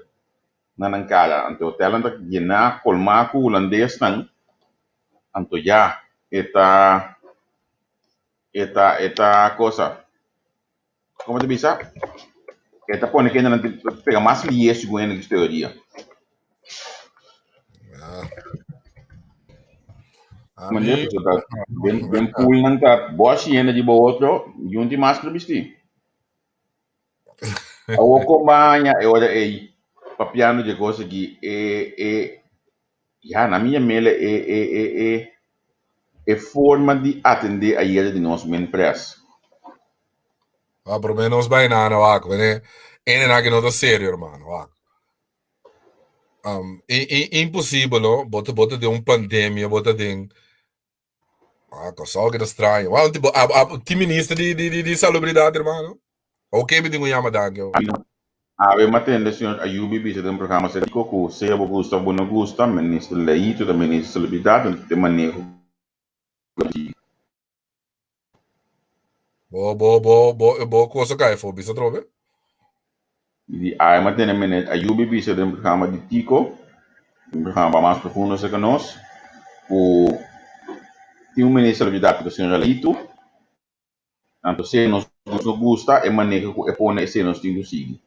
na nan kara, anto e hotelnan ta yená kolmá ku hulandesnan, anto ya e ta e ta e ta kosa, komo ta bisa? E ta pone ku hendenan ta pega mas lies segun hende ki teoria. Manera Ami, pasobra ta den den poolnan ta bòshi hende riba otro i un tin maskara bistí. Awor kon baña e ora ei papiando dje kos aki e e ya na mi yam'el e e e e e forma di atendé ayera di nos men pres. Ah, por lo menos bai na na wak, wene ene na ki no ta serio, hermano, wak. Um, imposibel, no? Bo ta, bo ta den un pandemia, bo ta den... Ah, Kòrsou ke ta straño. Wa, tipo, a, a, tin minister di, di, di, di salubridad, hermano? Oké, mi tin ku yama danki. Ami no. Awe mi a tende señor Ayubi bisa den programa Seriko ku sea bo gusta of bo no gusta, minister Leito ta minister salubridad, enton tin maneho ku a sigui. Bo, bo, bo, bo, bo cosa cae afó, bisa atrobe. Di awe mi a tende meneer Ayubi bisa den programa di Tico, un programa pa mas profundo acerca nos, ku tin un minister salubridad ku ta señor Leito, anto sea nos gusta no gusta e maneho ku e pone esei nos tin ku sigui.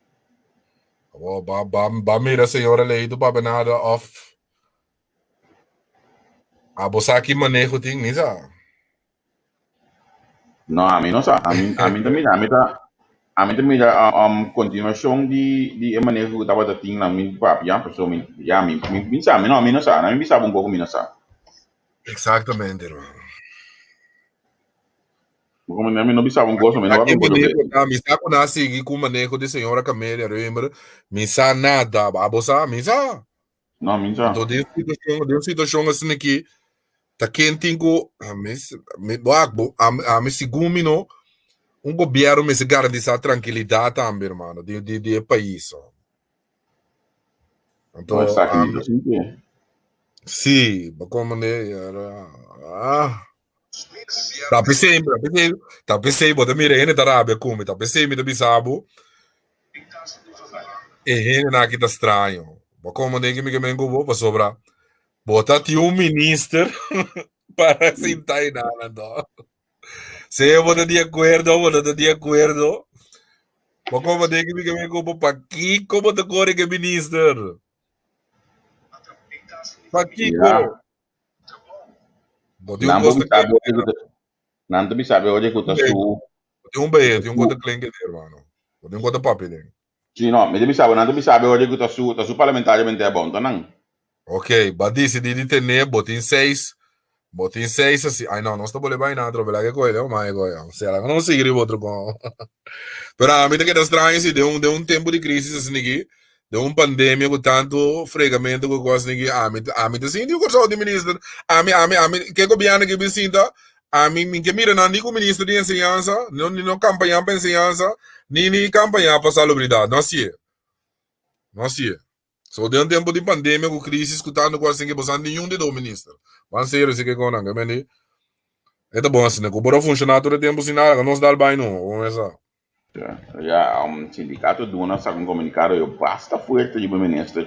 Bo, ba, ba, ba mira señor Leito papia nada of abo sa ki maneho tin, mi sa. No, ami no sa. Ami, ami ta mira, ami ta, ami ta mira um, continuacion di, di e maneho ku tabata tin na mi papia, pasobra mi, ya, mi, mi, mi sa, mi no, mi no sa. Mi bisa bo un poco mi no sa. Exactamente, hermano. Como mi no bisa bo un cosa, mi no Aki papia un poco maneho ta, mi sa ku nan a sigui ku maneho di señora Camelia Römer, mi sa nada, abo sa, mi sa. No, mi sa. Anto den situacion, den situacion asina aki, ta ken tin ku ami, mi, wak, bo, ami, ami segun mi no, un gobierno mester garantisa trankilidad tambe, hermano, di, di, di e pais. Anto, No, esaki mi ami, ta sinti. sí, bo komende, ah. Ta pesei, ta pesei, ta pesei, bo ta mira hende ta rabia ku mi, ta pesei mi ta bisa bo, e hendenan aki ta straño. Bo komo den ki mi ke men ku bo, pasobra bo ta tin un minister para sinta einan anto. Sea bo ta di akuerdo o bo no ta di akuerdo, bo komo den ki mi ke men ku bo, pakiko bo ta kore ku e minister? Pakiko? Ya. Bo tin un Nan por kos ta bisa klinke bo ku ta, nan ta bisa bo oye ku ta su, Bo tin un behe, tin un su kos ta klinke den, hermano. Bo tin un kos ta papia den. Sí, no, mi ta bisa bo, nan ta bisa bo oye ku ta su, ta su parlamentario bente abou, ta nan. Ok, ba disidí di tene, bo tin seis, bo tin seis así. Ay no, nos ta bole bai na otro, bela ke kohe, leo mai kohe. O sea, laga nos sigui riba otro kon. Pero ami ta keda straño si den un, den un tempo di crisis asina aki, Den un pandemia ku tantu fregamentu ku kos niki ami ami ta sinti ku Kòrsou tin minister. Ami ami ami ke gobièrnu ke bin sinta ami mi ke mira nan ni ku minister di enseñansa no ni no kampañá pa enseñansa ni ni kampañá pa salubridat. No hasié. No hasié. So den un tempu di pandemia ku krisis ku tantu kos niki boso niun di dos minister. Ban serio si ke konan ke mende e ta bon asina ku por a funshoná tur e tempu sin nada ka nos dal bai no. Bo mesa. Ya, um, sindicato Duna saca un comunicado yo basta fuerte riba minister.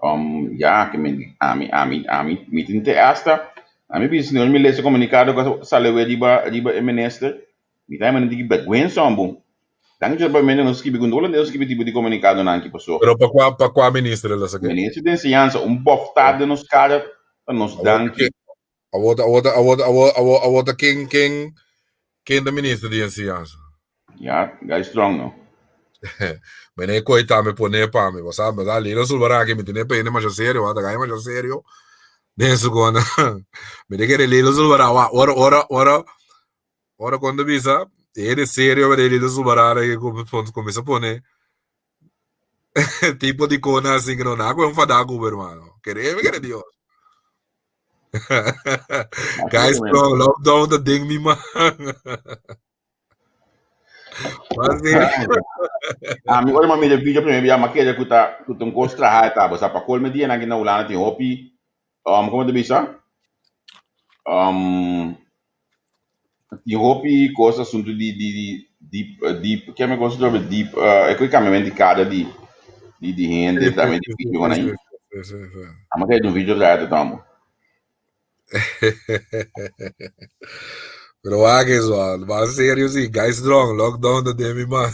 Um, ya, que mi, ami, ami, ami, mi tin te hasta, ami bisa señor mi lesa comunicado que sale we riba, riba e minister, mi ta manda tiki vergüenza ambu. Dan que pa no skibi con dola no skibi tipo di comunicado nan ki pasó. Pero pa kua pa kua minister el a saka? Minister de enseñanza, un boftada de nos cara pa nos danki. Awor ta awor ta awor ta awor awor awor ta ken ken ken ta minister di enseñansa? Ya, guy strong no. Mene koi tambe pone pa mi. Bo sa, bo sa Lilo Sulbaraki mi tene pene masha serio, wa ta gai masha serio. Den su kona. Mi te kere Lilo Sulbaraki, wa ora ora ora ora kon ta bisa. Hende serio manera Lilo Zubarana ke kuminsá pone tipo di kona asin ku no na ku enfadá ku bo hermano. Kere mi kere Dios. Guys strong, lockdown ta den mi man. Ami ora mi a mira e video primer bia mi a kere ku ta ku ta un kos traha e tabata. Sa pa kolme dianan aki na Hulanda tin hopi komo ta bisa tin hopi kos asuntu di di di deep deep ke mi kos atrobe deep e ku e kambiamento di kada di di di hende tambe di video nan. Ami a kere un video traha e ta tambe. Pero wak es man, mas serio si, guys strong, lockdown ta den mi man.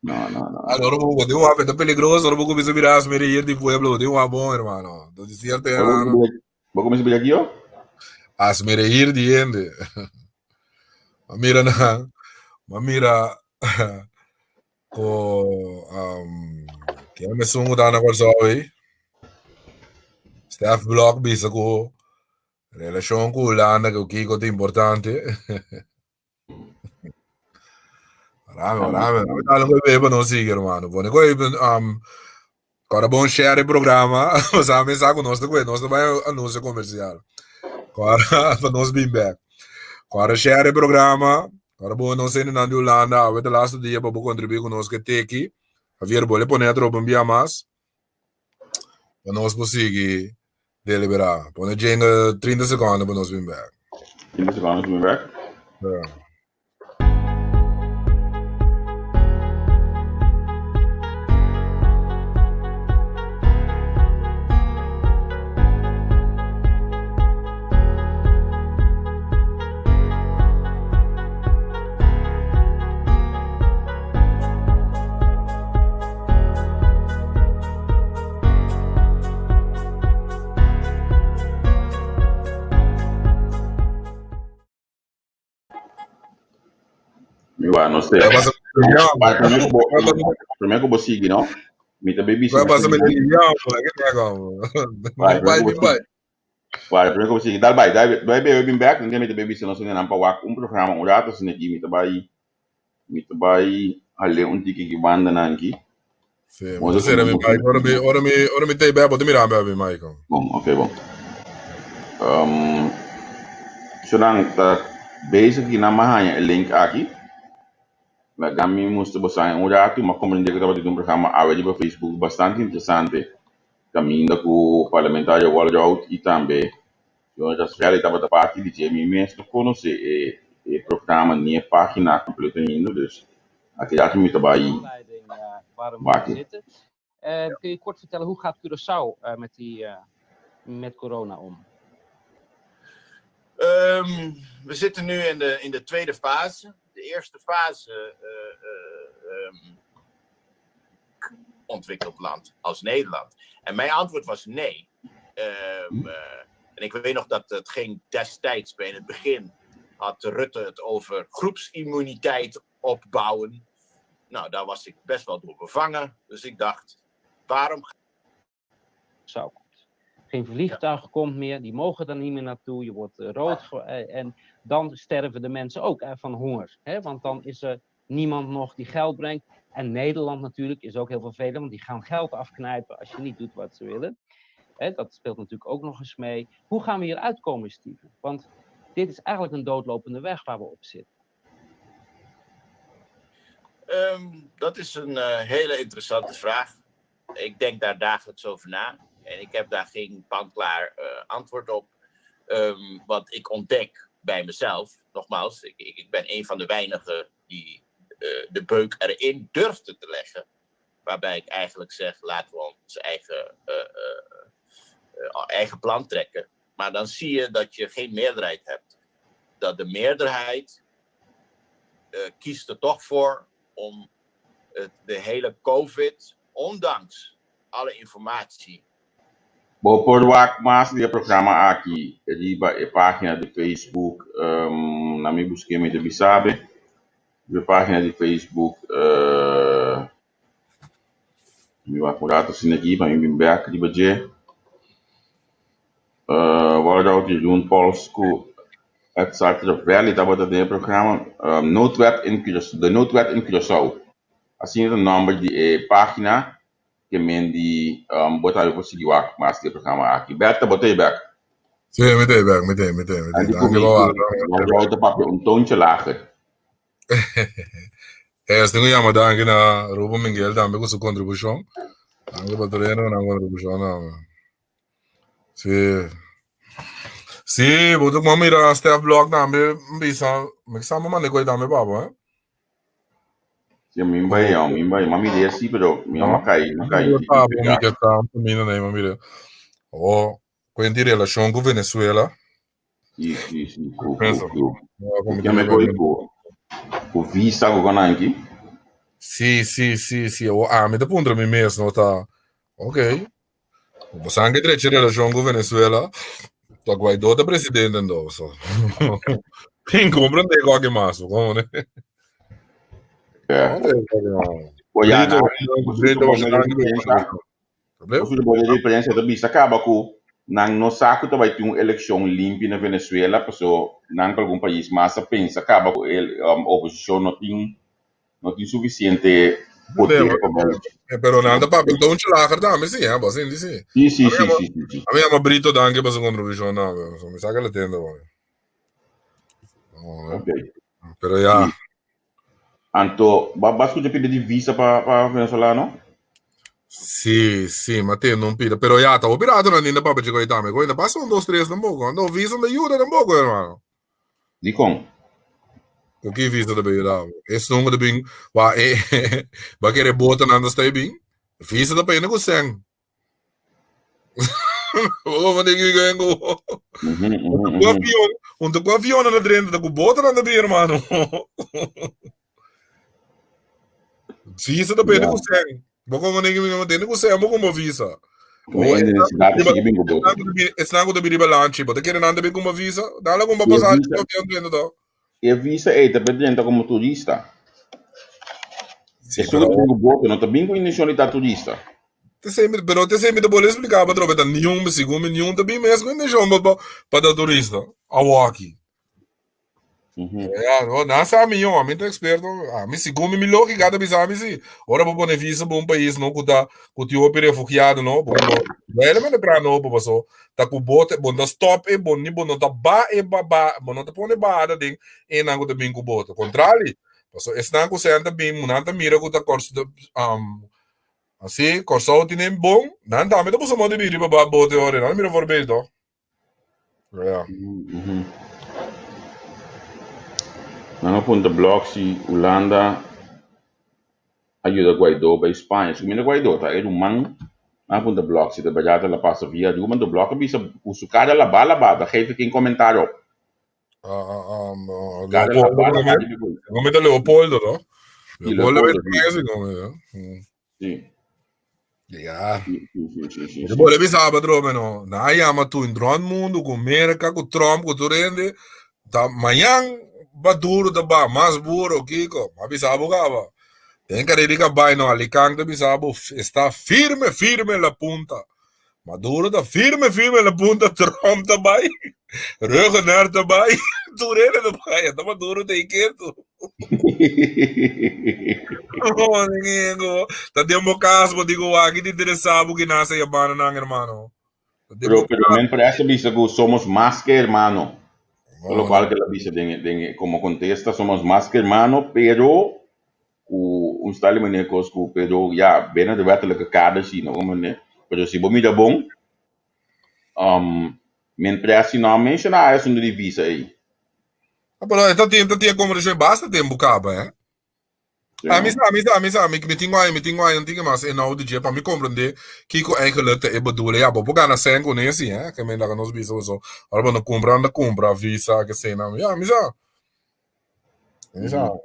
No, no, no. Ah, ora bo di wak, ta peligroso, ora bo kuminsa mira asmere hier di pueblo, di wak bon, hermano. Do di cierto, hermano. Bo kuminsa mira kio? Asmere hier di hende. Ma mira na, ma mira Ko um, ken mesun ku ta na Kòrsou ei? Stef Blok bisa ku relashon ku Hulanda ku kiko ta importante. Rame, rame, rame dale un bebé pa nos sigui, hermano. Pone ku um, kora bon share e programa, sa mi sa ku nos ta kue, nos ta bai anuncio komersial. Kora pa nos bin bek. Kora share e programa, Ora bo nos hendenan di Hulanda awe ta laatste dia pa bo kontribuí ku nos ke teki. Javier, bo le pone atrobe un bia mas pa nos por sigui deliberá. Pone jingle 30 sekondo pa nos bin bèk. 30 sekondo nos bin bèk? Ja. Mi wak, no sé. Promé ku bo sigui, no? Mi ta bay bisa. Wak, promé ku bo sigui. Dal bai, dal bai bebe bin bek, mi ta bay bisa nos hendenan pa wak un programa un rato asina aki. Mi ta bai, mi ta bai hal'é un tiki ki bandanan aki. Sí, mi ta sera mi mic. Ora mi, ora mi, ora mi ta bek, bo ta mira mi abi mic. Bon, ok, bon. Um, so nan ta bezig ki nan haña e link aki. Laga mi mustra boso un rato, m'a comprende ku tabata tin un programa awe riba Facebook bastante interesante. Kaminda ku parlamentario Walroud i tambe Señor Rasvelli tabata parti di dje. Mi mes no konosé e e programa ni e página kompleto ainda, dus aki rato mi ta bai Aanleiding waarom we wak. hier zitten. Kun je kort vertellen hoe gaat Curaçao met, die, met corona om? We zitten nu in de tweede fase. De eerste fase ontwikkeld land als Nederland. En mijn antwoord was nee. En ik weet nog dat het ging destijds, bij in het begin, had Rutte het over groepsimmuniteit opbouwen. Nou, daar was ik best wel door bevangen. Dus ik dacht, waarom Zou komt. Geen vliegtuig komt meer, die mogen daar niet meer naartoe. Je wordt rood en dan sterven de mensen ook van honger. Hè? Want dan is er niemand nog die geld brengt. En Nederland natuurlijk is ook heel vervelend, want die gaan geld afknijpen als je niet doet wat ze willen. Hè, dat speelt natuurlijk ook nog eens mee. Hoe gaan we hier uitkomen, Steven? Want dit is eigenlijk een doodlopende weg waar we op zitten. Dat is een hele interessante vraag. Ik denk daar dagelijks over na. En ik heb daar geen panklaar antwoord op. Wat ik ontdek bij mezelf, nogmaals, ik ben een van de weinigen die de beuk erin durfde te leggen. Waarbij ik eigenlijk zeg, laten we ons eigen plan trekken. Maar dan zie je dat je geen meerderheid hebt. Dat de meerderheid kiest er toch voor om de hele COVID, ondanks alle informatie. Bo por wak mas di e programa aki riba e pagina di Facebook, na mi buske mi ta bisa be. Riba e pagina di Facebook, mi wak un rato asina aki pa mi bin bek riba dje. Walroud Jeroen Pols ku. Edzard Ravelli tabata den e programa Noodwet in Curaçao, De Noodwet in Curaçao. Asina ta nòmber di e página ke men di bo tambe por sigui wak mas di e programa aki. Berta, bo ta ei bèk? Sí, mi ta ei bèk, mi ta ei, mi ta ei, mi ta ei. Anti ku mi ku Roy ta papia un toontje lager. Es tin ku yama danki na Ruben Minguel tambe ku su kontribushon. Danki pa tur hende ku nan kontribushon tambe. Sí. Sí, bo ta kuma mira Stef Blok tambe bisa, mi sa bo manda koe tambe pa bo, eh. Sí, mi bai, ja, mi bai. Ma mira sí, pero mi no kai, no kai. Mi ta bo mi ke ta mi no nei, ma mira. Oh, koe di relashon ku Venezuela. Sí, sí, sí, ku, ku, ku. Ku ke me koi ku, ku visa ku konanki. Sí, sí, sí, sí. O a mi ta puntra mi mes, no ta. Ok. Bo sa ke drecha relashon ku Venezuela, ta Guaidó ta presidente ando, so. Tin comprende koke mas, komo ne? Ja. Bo ya na, bo prensa ta bisa kaba ku nan no sa ku ta bai tin un elekshon limpi na Venezuela, paso nan ku algun pais mas a pensa kaba ku e oposishon no tin No tin suficiente poder pa bai. Eh, pero nan ta papia un lager tambe, sí, eh, bos sí, sí. Sí, sí, sí, sí, sí, sí. A mi llama Brito, danke pa su contribución tambe. So, mi saca la tienda, boy. Oh, Ok. Pero ya. Sí. Anto, ba ba escucha pide di visa pa pa venezolano? Sí, sí, ma te non pida. Pero ya, ta hopi rato nan dinda papia chico ahí tambe. Coño, pasa un, dos, tres tampoco. No, visa no ayuda tampoco, hermano. Dikon? Ku ki visa ta bin yuda bo? Esun ku ta bin wa e ba kere bota nan ta sta bin. Visa ta pende ku sèn. Bo manda ki gen ku Ku avion, unta ku avion nan ta drenta ta ku bota nan ta bin hermano. Visa ta pende ku sèn. Bo como negi mi no tende ku sèn bo como visa. Esnan ku ta bini riba lanchi, bo ta kere nan ta bin kuma visa? Dale kuma pasashi ku avion drenta to. E visa ei ta pa drenta komo turista. Esun ku ta bin ku boto no ta bin ku intenshon di ta turista. Pero te mi ta bolbe explica pa trobe ta niun, segun mi niun ta bin mes ku intenshon pa ta turista. Awoki. Ja, no, nan sa mi yo, ami ta experto. Ami segun mi, mi lógica ta bisa mi si. Ora bo pone visa pa un país no ku ta ku tin hopi refugiado no, bo no realmente tra no bo paso ta ku bo te bo no ta stop e bo ni bo no ta ba e ba ba bo no ta pone bahada den e nan ku ta bin ku boto. Kontrali, paso esnan ku sean ta bin nan ta mira ku ta kors um asi Kòrsou tin e bon, nan tambe ta buska modo di bin riba ba bote ora, nan ta mira voorbeeld to. Ja. Nan a punta blog si Hulanda a yuda Guaidó bai Spaña. Si kuminda Guaidó ta e ruman, nan a punta blog si ta berdad el a pasa via Aruba. Anto blog a bisa ku su kara labá labá, ta geef geen comentario op. Kara labá labá di Leopoldo. Come ta Leopoldo, no? Sí, Leopoldo Leopoldo, bai Spaña, sí, come, ja. Sí. Ja. Sí, sí, sí, sí, sí, Bo le bisa patrón, no. Na llama tu in rond mundo ku Amerika, ku Trump, ku tur hende. Ta mañan ba duro ta ba, mas buro, Kiko. Ma bisa bo kaba. Den Caribe bai no, Alicante bisa bo está firme, firme en la punta. Maduro ta firme, firme en la punta, Trump ta bai, Ruggener ta bai, tur hende ta bai, ata Maduro ta inquieto. Oh, ninguém, Ta den bo cas, bo digo, waki te interesa bo que nasa yabana nan, hermano. Ta den Pero, bo pero men parece bisa que somos más que hermano. Con lo cual que la bisa den, den, como contesta, somos más que hermano, pero ku un style manera kos ku pero ya binnen de wettelijke kaders si no manera pero si bo mira bon um, men presi no a menciona e asunto di visa ei. Ah, pero esta tin ta tin conversación basta tempo caba, eh. Sí, A mi no? sa, mi sa, mi sa, mi, mi tingo aí, mi tingo aí, não tinha mais inhoud de pa mi compreender kiko eigenlijk te bedoelen. Ja, bo por gana cen con esse, eh, que men laga nos bisa so. Ora bo no compra, anda compra visa, que sei na. Ja, mi sa. Pero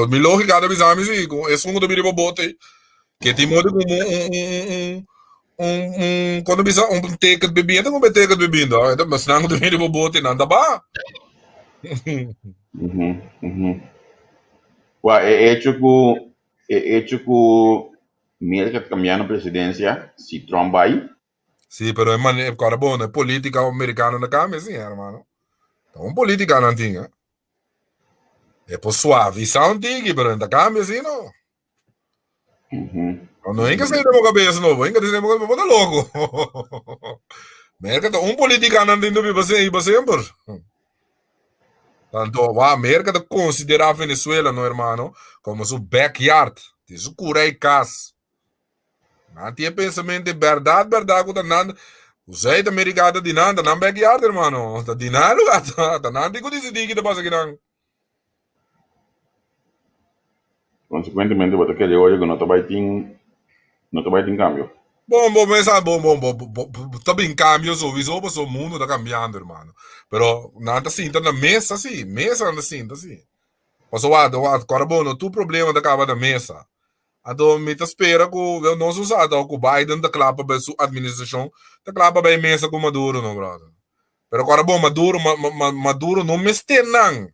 mi lógica ta bisa mi si, ku esun ku ta biri pa bote, ke tin modo ku un un un un un kono bisa un ticket bebiendo, ku un ticket bebiendo, ah, mas nan ku ta biri pa bote nan ta ba. Mhm, mhm. Wa e hecho ku e hecho ku Merka ta kambiando presidensia, si Trump bai. Sí, pero e mane, kòrda bon, e polítika amerikano no kambia así, hermano. Ta un politica nan tin, eh. E por suavisa un tiki, pero no ta cambia así, no. No, no inca salir de bo cabeza, no. Inca salir de bo cabeza, bo ta loco. Merca ta un politica nan tin biba se, semper. Tanto, wa, Merca ta considera Venezuela, no, hermano, como su backyard. Tin su cura y cas. Nan tin e pensamiento di berdad, berdad ku ta nan Zuid-Amerika ta di nan, ta nan backyard, hermano. Ta di nan lugar, ta, ta nan tin ku disidí ki ta pasa kinan. Konsekuentemente bo ta kere oye ku no ta bai tin, no ta bai tin kambio. Bon, bo mesa, bon, bon, bo, bo, bo, ta bin kambio sowieso, pasobra mundu ta kambiando, hermano. Pero nan ta sinta na mesa, sí, mesa nan ta sinta, sí. Pasobra wak, wak, kòrda bo, no tur problema ta kaba na mesa. Anto mi ta spera ku nos no sa tòg ku Biden ta kla pa bai su administrashon ta kla pa bai mesa ku Maduro no brother. Pero kòrda bon Maduro Maduro no mester nan.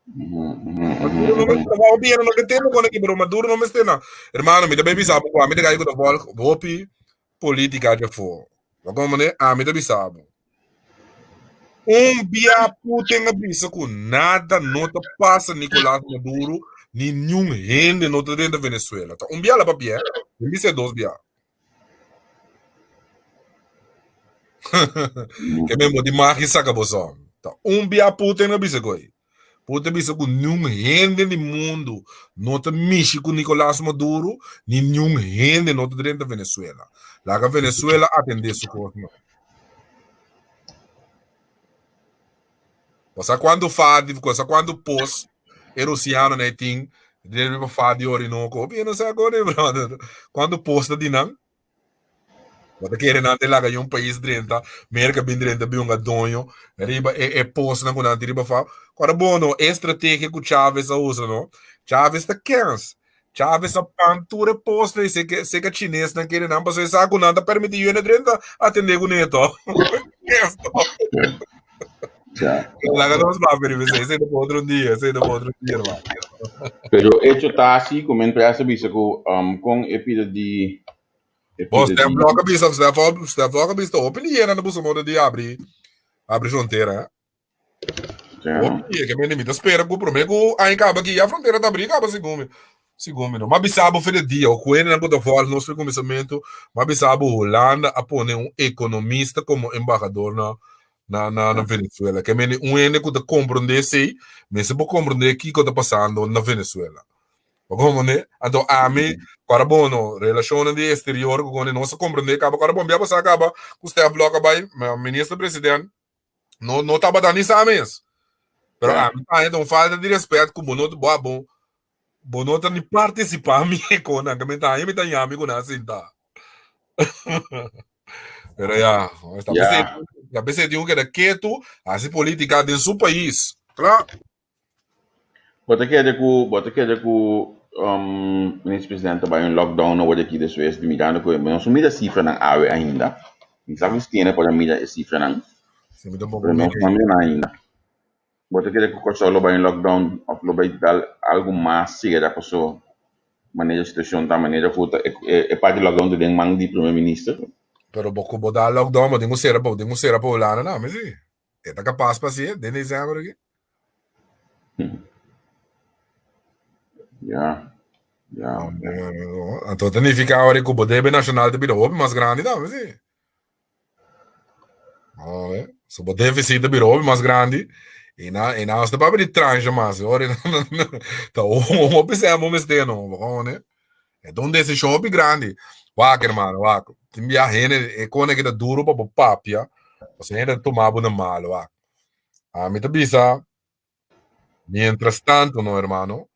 Maduro no mester nan. Hopi hende no ke tende kon aki pero Maduro no mester nan. Hermano mi ta bai bisa bo ku ami ta kai ku ta vòlg hopi politica dje afó. Bo komprende? Ami ta bisa bo. Un bia Putin a bisa ku nada no ta pasa Nicolas Maduro ni niun hende no ta drenta Venezuela. Ta un bia la papia, eh? Mi bisa dos bia. Ke men bo di magi saka bo son. Ta un bia Putin a bisa koi. Putin a bisa ku niun hende di mundu no ta mishi ku Nicolas Maduro ni niun hende no ta drenta Venezuela. Laga Venezuela atende su kosnan. Bo sa cuanto fadi, bo sa cuanto pos e Rusiano nan tin riba fadi Orinoco. Hopi no sa con brother. Cuanto pos ta di nan? Bo ta kere nan te laga un pais drenta, Merca bin drenta bin un doño riba e e pos nan ku nan tin riba fa. Ora bono, e estrategia ku Chavez a usa no. Chavez ta kens. Chavez a pan tur e posnan y seka seka chinesnan kere nan pasobra e sa ku nan ta permiti yu hende drenta atende ku neto. Esto. Ja. Laga nos papia riba esei, esei ta pa otro dia, esei ta pa otro dia, hermano. Pero hecho ta así ku men prensa bisa ku um, kon e pida di e Bo pida Stef di Blok a bisa, Stef Stef Blok a bisa hopi liena na buska modo di abri abri frontera. Eh? Hopi ke mende mi ta spera ku prome ku aña kaba aki ya frontera ta abri kaba segun mi. Segun mi no. Ma bisa bo fede dia o ku hendenan ku ta vòlg nos for kuminsamentu, ma bisa bo Hulanda a pone un ekonomista komo embahador na na na na Venezuela. Ke mende un hende ku ta komprondé esei, mester por komprondé kiko ta pasando na Venezuela. Bo komprondé? Anto ami, kòrda bon no, relashonnan di eksterior ku kone nos a komprondé kaba, kòrda bon bia pasá kaba ku Stef Blok a bai, minister president No, no tabata ni sa mes. Pero Ja. a mi ta un falta di respet ku bo no bo bo bo no ta ni participa mi kon nan mi ta mi ta yami ku nan sinta. Pero ya, esta Ja. vez a veces tiene que queda quieto, hace política den su país. Claro. Bo ta kere ku bo ta kere ku um, minister presidente bai un lockdown awor aki despues di mirando ku nos no mira sifranan awe ainda. Mi sa ku Stine por a mira e sifranan, Sí, mi tampoco pero nos mira. no mira nan ainda. Bo ta kere ku Kòrsou lo bai un lockdown òf lo bai dal algu mas sera paso manera situashon ta manera ku ta e e parti lockdown ta den man di primer minister. Pero bo ku bo da lockdown bo tin ku sera bo tin ku sera pa Hulanda tambe si. E ta kapas pa hasié den december aki. Ja, ja. Anto ta nifiká ora ku bo debe nashonal ta bira hopi mas grandi tambe si. So bo deficit ta bira hopi mas grandi i na i na nos ta papia di transha mas ora ta hopi sèn bo mester no bo kono. E ta un desishon hopi grandi. Wak hermano, wak. Tin bia hende e kone ki ta duro pa bo papia, pasobra hende ta tuma bo na malo, wak. Ami ta bisa, mientras tanto no hermano,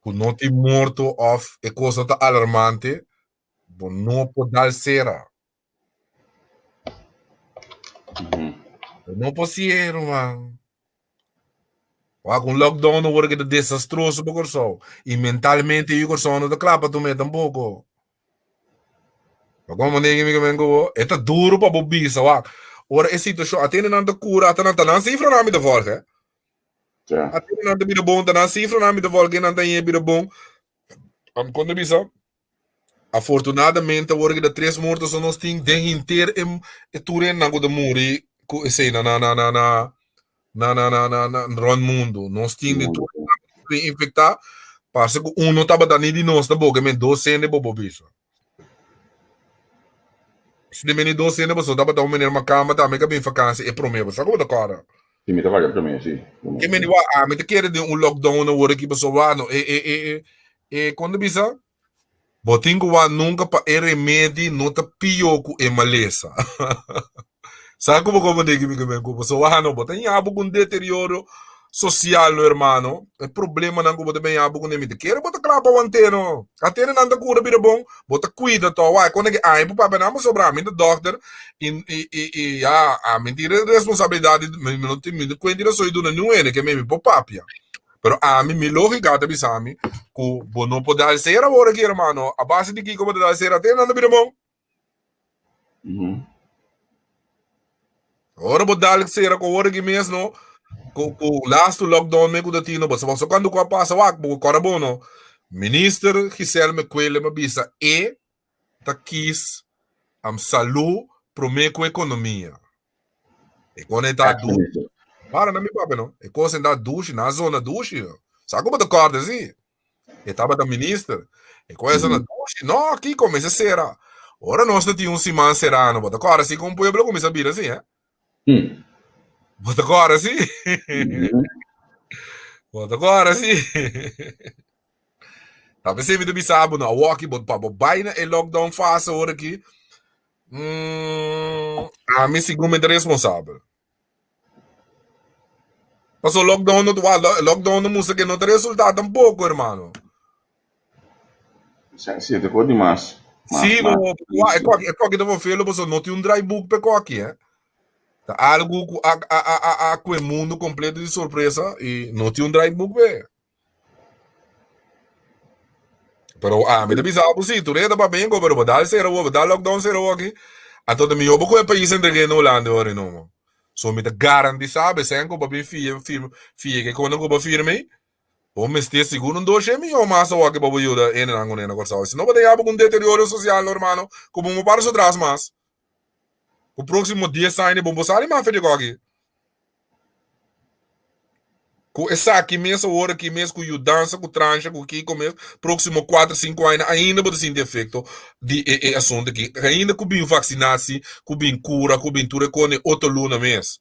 ku no tin morto òf e kos no ta alarmante, bo no por dal sera. Bo no por sier, ruman. Wak, un lockdown no word keda desastroso pa Kòrsou. I mentalmente yu Kòrsou no ta kla pa tum'é tampoko. Pa kon manera mi ke men ku bo? E ta duro pa bo bisa, wak. Ora e situashon, atende nan ta kura, ata nan ta nan sifranan mi ta vòlg, eh. Atende nan ta bira bon, ta nan sifranan mi ta vòlg, nan ta ñe bira bon. Am kon ta bisa? Afortunadamente awor ki ta tres morto so nos tin den henter e, e tur hendenan ku ta muri. ku esei na na na na na na na na na na rond mundu. Nos tin di tur infektá, parse ku un no tabata ni di nos tampoko, men dos hende bo por bisa. Si di meni dos hende pasobra tabata un meneer makamba tambe ku a bin vakansi e promé, bo sa ku bo ta kòrda? Si, mi ta kòrda e promé, si. Ke meni wak, ami ta kere den un lockdown awor aki pasobra wak no e e e e e kon ta bisa? Bo tin ku wak nunka pa e remedi no ta pió ku e malesa. Sa ku bo komprendé ki mi ke men ku pasobra wak no bo ta ña bo ku un deterioro sosial no hermano. E problemanan ku bo ta ben ña bo kuné mi ta kere bo ta kla pa want'é no. Atende nan ta kura bira bon, bo ta kuida tò. Wak e kos ke ami por papia nan pasobra ami ta dòkter i i i i ya ami tin responsabilidat di mi no tin mi no kuenti rason di duna niun hende ke mi mi por papia. Pero ami mi lógika ta bisa mi ku bo no por dal sera awor aki hermano. A base di kiko bo ta dal sera? Atende nan ta bira bon. Ora bo dal sera ku awor aki mes no ku ku lastu lockdown me ku ta tin no bo sa kuantu ku a pasa wak bo kòrda bon no. Minister Giselle Mequele a bisa e ta kis am salú promé ku ekonomia. E kos ta dushi. Para na mi papia no. E kos ta dushi na zona dushi. Sa ku bo ta kòrda si? E tabata minister. E kos na dushi. No, kiko mester sera. Ora nos ta tin un siman será no, bo ta kòrda si kon pueblo kuminsá bira si, eh? Bo ta kòrda si? Bo ta kòrda si? Ta p'esei mi ta bisa bo no, awoki bo pa bo bai na e lockdown fase ora aki, ami sigur mi ta responsabel. Paso lockdown no lockdown no mustra ke no ta resulta tampoco, hermano. Si, si, te kos di mas. Si, no, e koki, e koki ta vervelen, paso no tin un draaiboek pe koki, eh. Ta algo ku a a a a a ku e mundo completo di sorpresa i no tin un draaiboek pe. Pero ami ta bisa bo si, tur e ta papia inko, pero bo dal sera bo, bo dal lockdown sera bo aki. Anto ta mihó bo ku e pais entregué na Hulanda ora no mo. So mi ta garantisa bo esei ku bo bin fia firma, fia ke kona ku bo firma ei, bo mester sigur un doshe miyon mas awor ke pa bo yuda hendenan ku na Kòrsou. Si no bo ta yaba ku un deterioro sosial no hermano, ku bo no para su tras mas. Ku próksimo dies aña bo no sali mas fe di kòki. Ku esaki mes awor aki mes ku yudansa ku transha ku kiko mes próksimo kuater sinku aña ainda bo ta sinti efekto di e e asuntu aki ainda ku bin vaksinasi ku bin kura ku bin tur e kos den otro luna mes.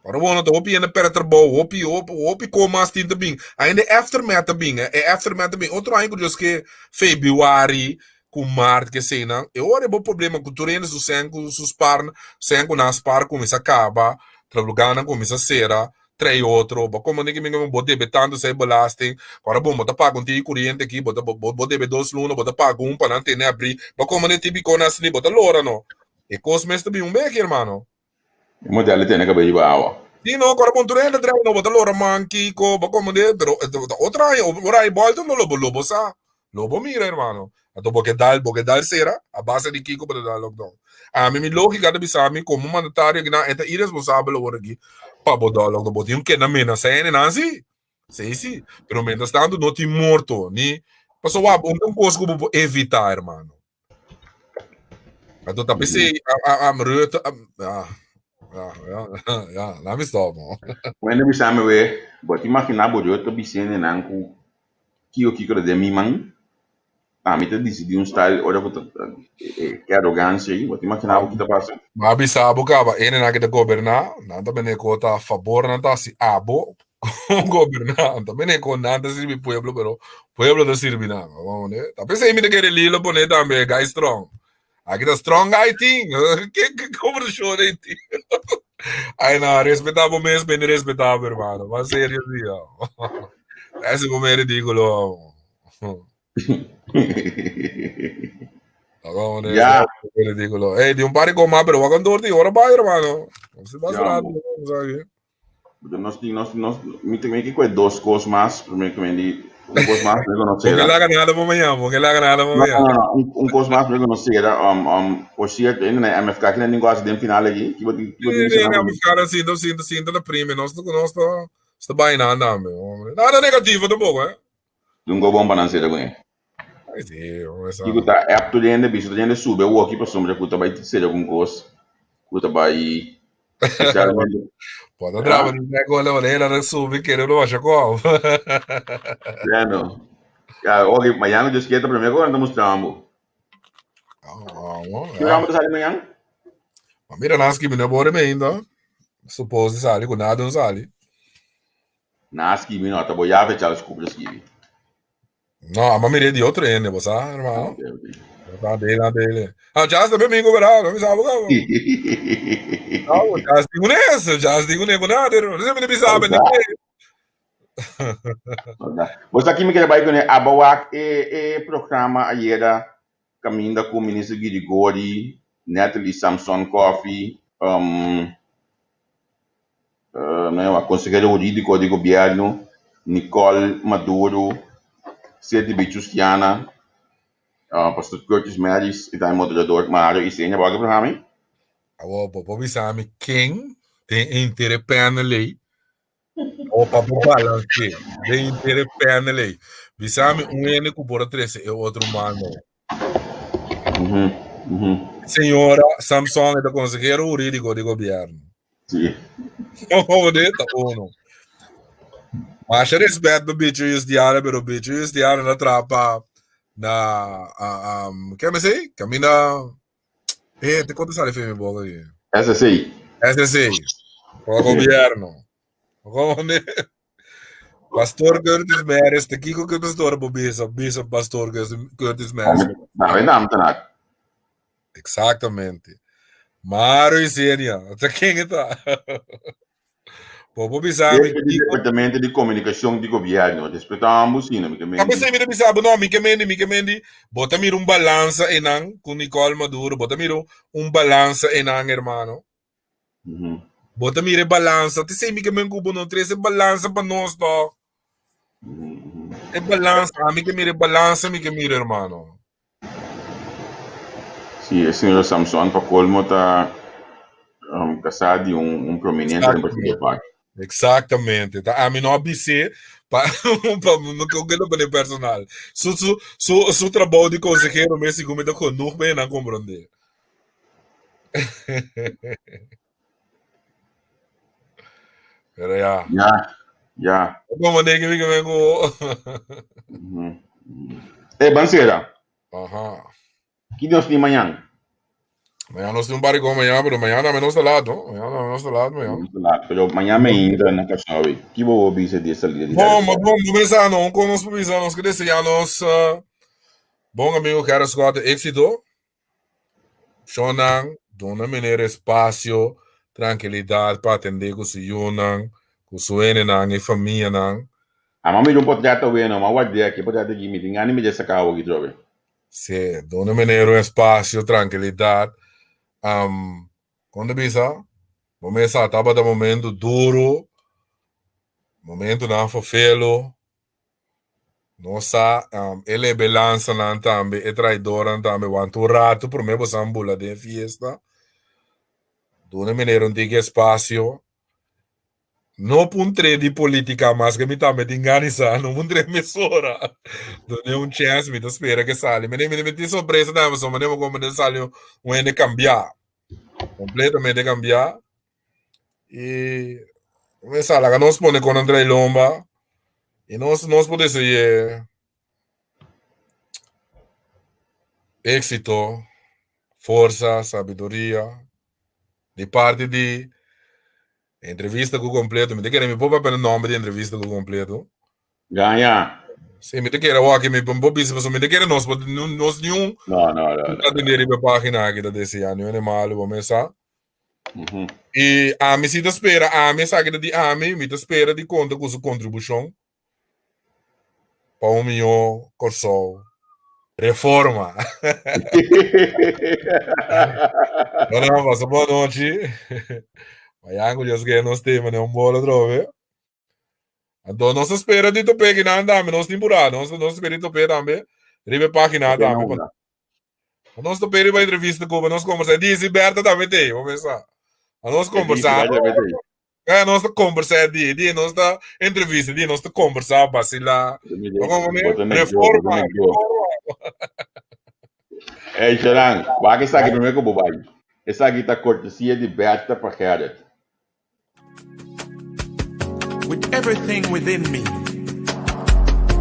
Ora bo no ta hopi hende pèrdè trabou hopi hopi hopi kos mas tin ta bin ainda e aftermath ta bin e aftermath ta bin otro aña ku Dios ke febrüari ku mart ke eseinan e ora e bo problema ku tur hende su sèn ku su spar sèn ku nan spar kuminsá kaba tralugánan kuminsá sera trae otro bo komo niki mi bo debe tantu esei belasting ora bon bo ta paga un tiki kuriente aki bo ta bo debe dos luna bo ta paga un pa nan tene abrí bo komo ne tipiko nan asina bo ta lora no e kos mes ta bin un beki hermano. E model tene kabei riba awa. Si no, kora bon tur hende drei no, bo ta lora man kiko, bo komende, pero ta otro aña, ora ai bolta no lo bo lo bo sa, lo bo mira hermano. Anto bo ke dal, bo ke dal sera, a base di kiko bo ta dal lockdown. Ami mi logika ta bisa mi komo mandatario aki nan e ta iresponsabel awor aki pa bo dal lockdown, bo tin keda menasa hendenan si, si si, pero mientras tanto no tin morto ni, pasobra wak un kos ku bo por evita hermano. Anto ta p'esei a a Rutte a ja ja ja ja laat mi stop man. Wende bisa mi we, bo ta imaginá bo Rutte bisende nan ku kiko kiko ta den mi man? Ami ta disidí un style ora ku ta e arogansia ei, bo ta imaginá bo ki ta pasa? Mi a bisa bo kaba, hendenan ki ta goberná, nan ta bene ku ta fabor nan ta hasi abo goberná. Ta mene con nan ta sirbi pueblo, pero pueblo ta sirbi nan. Ta pensei mi ta kere Lilo pone tambe guy strong. Aki ta strong guy ting. Ke ke conversacion ei ting? Ay no, respeta bo mes, beni respeta bo hermano. Mas serio si. Ese bo me ridículo. Ja. Ridículo. Hey, di un par di coma, pero wakan door di ora bai, hermano. Si bas rato, sabe? Nos tin, nos, nos, mi te mi ke dos kos mas, primer que di un kos mas, mi no Porque la ganada pa mañana, porque la ganada pa No, mañana. no, no, un, un kos mas, mi no sera, um, um, por cierto, en na MFK, que ninguém gosta den final aqui, que botin, que botin Sí, sí, MFK sinto, sinto, sinto na prime, nos nos está bainando, hombre. Nada negativo tampoco, eh. Un go bom pa nan sera con e. Ai, sí, hombre, esa. Kiko ta app tu dende, bisto tu dende sube woki pasobra ku ta bai sera con kos. Ku ta bai spesialmente. Bo ta drama di nek hola hola hela na subi kere lo washa ko. Bueno. Ya, ok, mañana Dios quiere ta primer ko ta mostrando. Vamos, Ki programa ta sali mañana? Ma mira nas ki mi no bore me ainda. Suppose sali ku nada no sali. Na skibi no, ta bo yafe Charles Cooper skibi. No, ama miré di otro hende, bo sa, hermano. Ok, ok. Bo sa, dele, dele. Ah, Charles tambe amigo, ¿verdad? No me sabe, cabo. No, Charles digo eso, Charles digo nego nada, no sé, me sabe, ni qué. Bo sa ki mi kere bai kuné abawak e e programa ayera kaminda ku Minister Girigori, Natalie Samson Coffee, um, uh, consejero hurídico di gobierno, Nicole Maduro, CTB Justiana, uh, Pastor Curtis Maris, y también moderador Mario Isenia, bo programa? Awo, bo por bisa mi ken den intere panel ei. O pa bo balance den intere panel ei. Bisa mi un hende ku por a trese e otro mano. Señora Samson e ta consejero hurídico di gobierno. Sí. Como de ta uno. Masha respet pa Bicho Justiana, pero Bicho Justiana na trapa na uh, um, que me sei? Camina Eh, te conta sale mi boca aquí. SSI. SSI. O gobierno. Como de Pastor Curtis Meres, te kiko que pastor bo bisa, bisa pastor Curtis Meres. Nou, en ambtenaar. Exactamente. Maro y Senia, te ken está? Bo por bisa mi Jefe di departamento di comunicacion di gobierno. Respetamos sino, mi ke A mendi. mi ta bisa bo no, mi ke mendi, mi ke mendi. Bo ta mira un balansa enan ku Nicole Maduro, bo ta mira un balansa enan, hermano. Bo ta mira e balansa. Te sei mi ke men ku bo no trese balansa pa nos toch. E balansa, ami ke mira e balansa, mi ke mira, hermano. Sí, e señor Samson pa colmo ta um, casá di un, un prominente den partido PAC. Exactamente. Ta ami no a bis'é pa pa no ke lo pone personal. Su su su su trabou di consehero mes sigur mi ta genoeg pa nan comprende. Pero ya. Ya, ya. Como de que mi que vengo. Eh, Bansera. Aha. Ki nos tin mañan? Mañana nos tin un barricón mañana, pero mañana menos ta laat, no? Mañana menos ta laat, mañana. Menos ta laat, pero mañana me entra na Kòrsou. Ki bo bo bisa di e salida di Bon, ma bon, bo pensa no, kon nos por bisa, nos ke desea nos uh, bon amigo Gerrit Scott éxito. Shonnan, duna meneer espacio, trankilidad pa atendé ku su yunan, ku su hendenan i famianan. Ama mira un potret awe no, ma wak dje aki, potret aki, mi tin gana di mira saka awe aki trobe. Sí, duna meneer un espacio, trankilidad. Um, kon ta bisa? Bo mes sa tabata momento duro, momentonan ferfelo, Nos sa e lebelansanan tambe, e traidornan tambe, want un ratu promé bo san bula den fiesta. Duna meneer un tiki espasio. No puntr'é di polítika maske mi tambe tin gana di sa, no puntr'é mesora. Dun'é un chèns, mi ta spera ke sali. Mene mi tin sorpresa tambe pasobra mane bo komprendé sali un hende kambiá, kompletamente kambiá. I mesa laga nos pone kon nan trae lomba i nos nos por dese'é éxito, forsa, sabiduria di parti di entrevista ku kompleto. Mi ta kere mi por papia nomber di entrevista ku kompleto. Gaña. Si, mi ta kere awor aki mi por bisa pasobra mi ta kere nos por nos niun No, no, no, ta tende riba e página aki ta deseá niun hende malu bo mesa. I ami si ta spera, ami esaki ta di ami, mi ta spera di konta ku su kontribushon pa un mihó Kòrsou. Reforma. Bueno, pasa bon nochi. Mañan ku Dios kere nos tema den un bolo atrobe. Anto nos ta spera di top'é kinan tambe, nos tin purá, nos nos ta spera di top'é tambe riba e página tambe. Nos ta peri pa entrevista ku nos kombersá. Di si Berta tambe te, bo pensa. A nos kombersá. Eh, nos ta kombersá di, di nos ta entrevista, di nos ta kombersá, basilá. Esaki ta kortesia di Bertha pa Gerrit. With everything within me,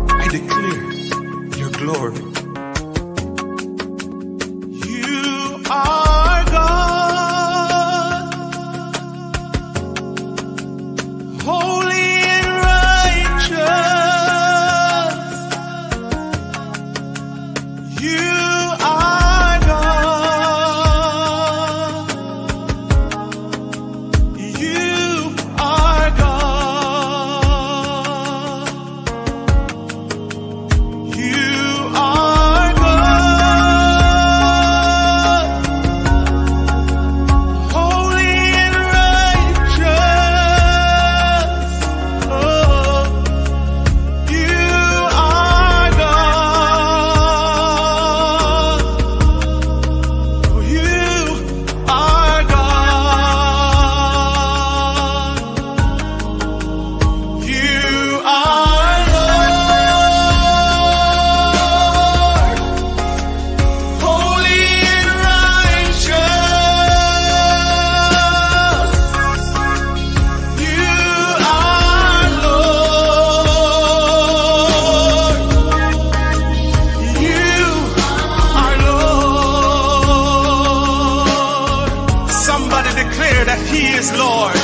I declare your glory. You are God, holy and righteous. You are God. You are God. You are God. Holy and righteous. Oh, you are God. Oh, you are God. You are Lord, holy and righteous. You are Lord. You are Lord. Somebody declare that He is Lord.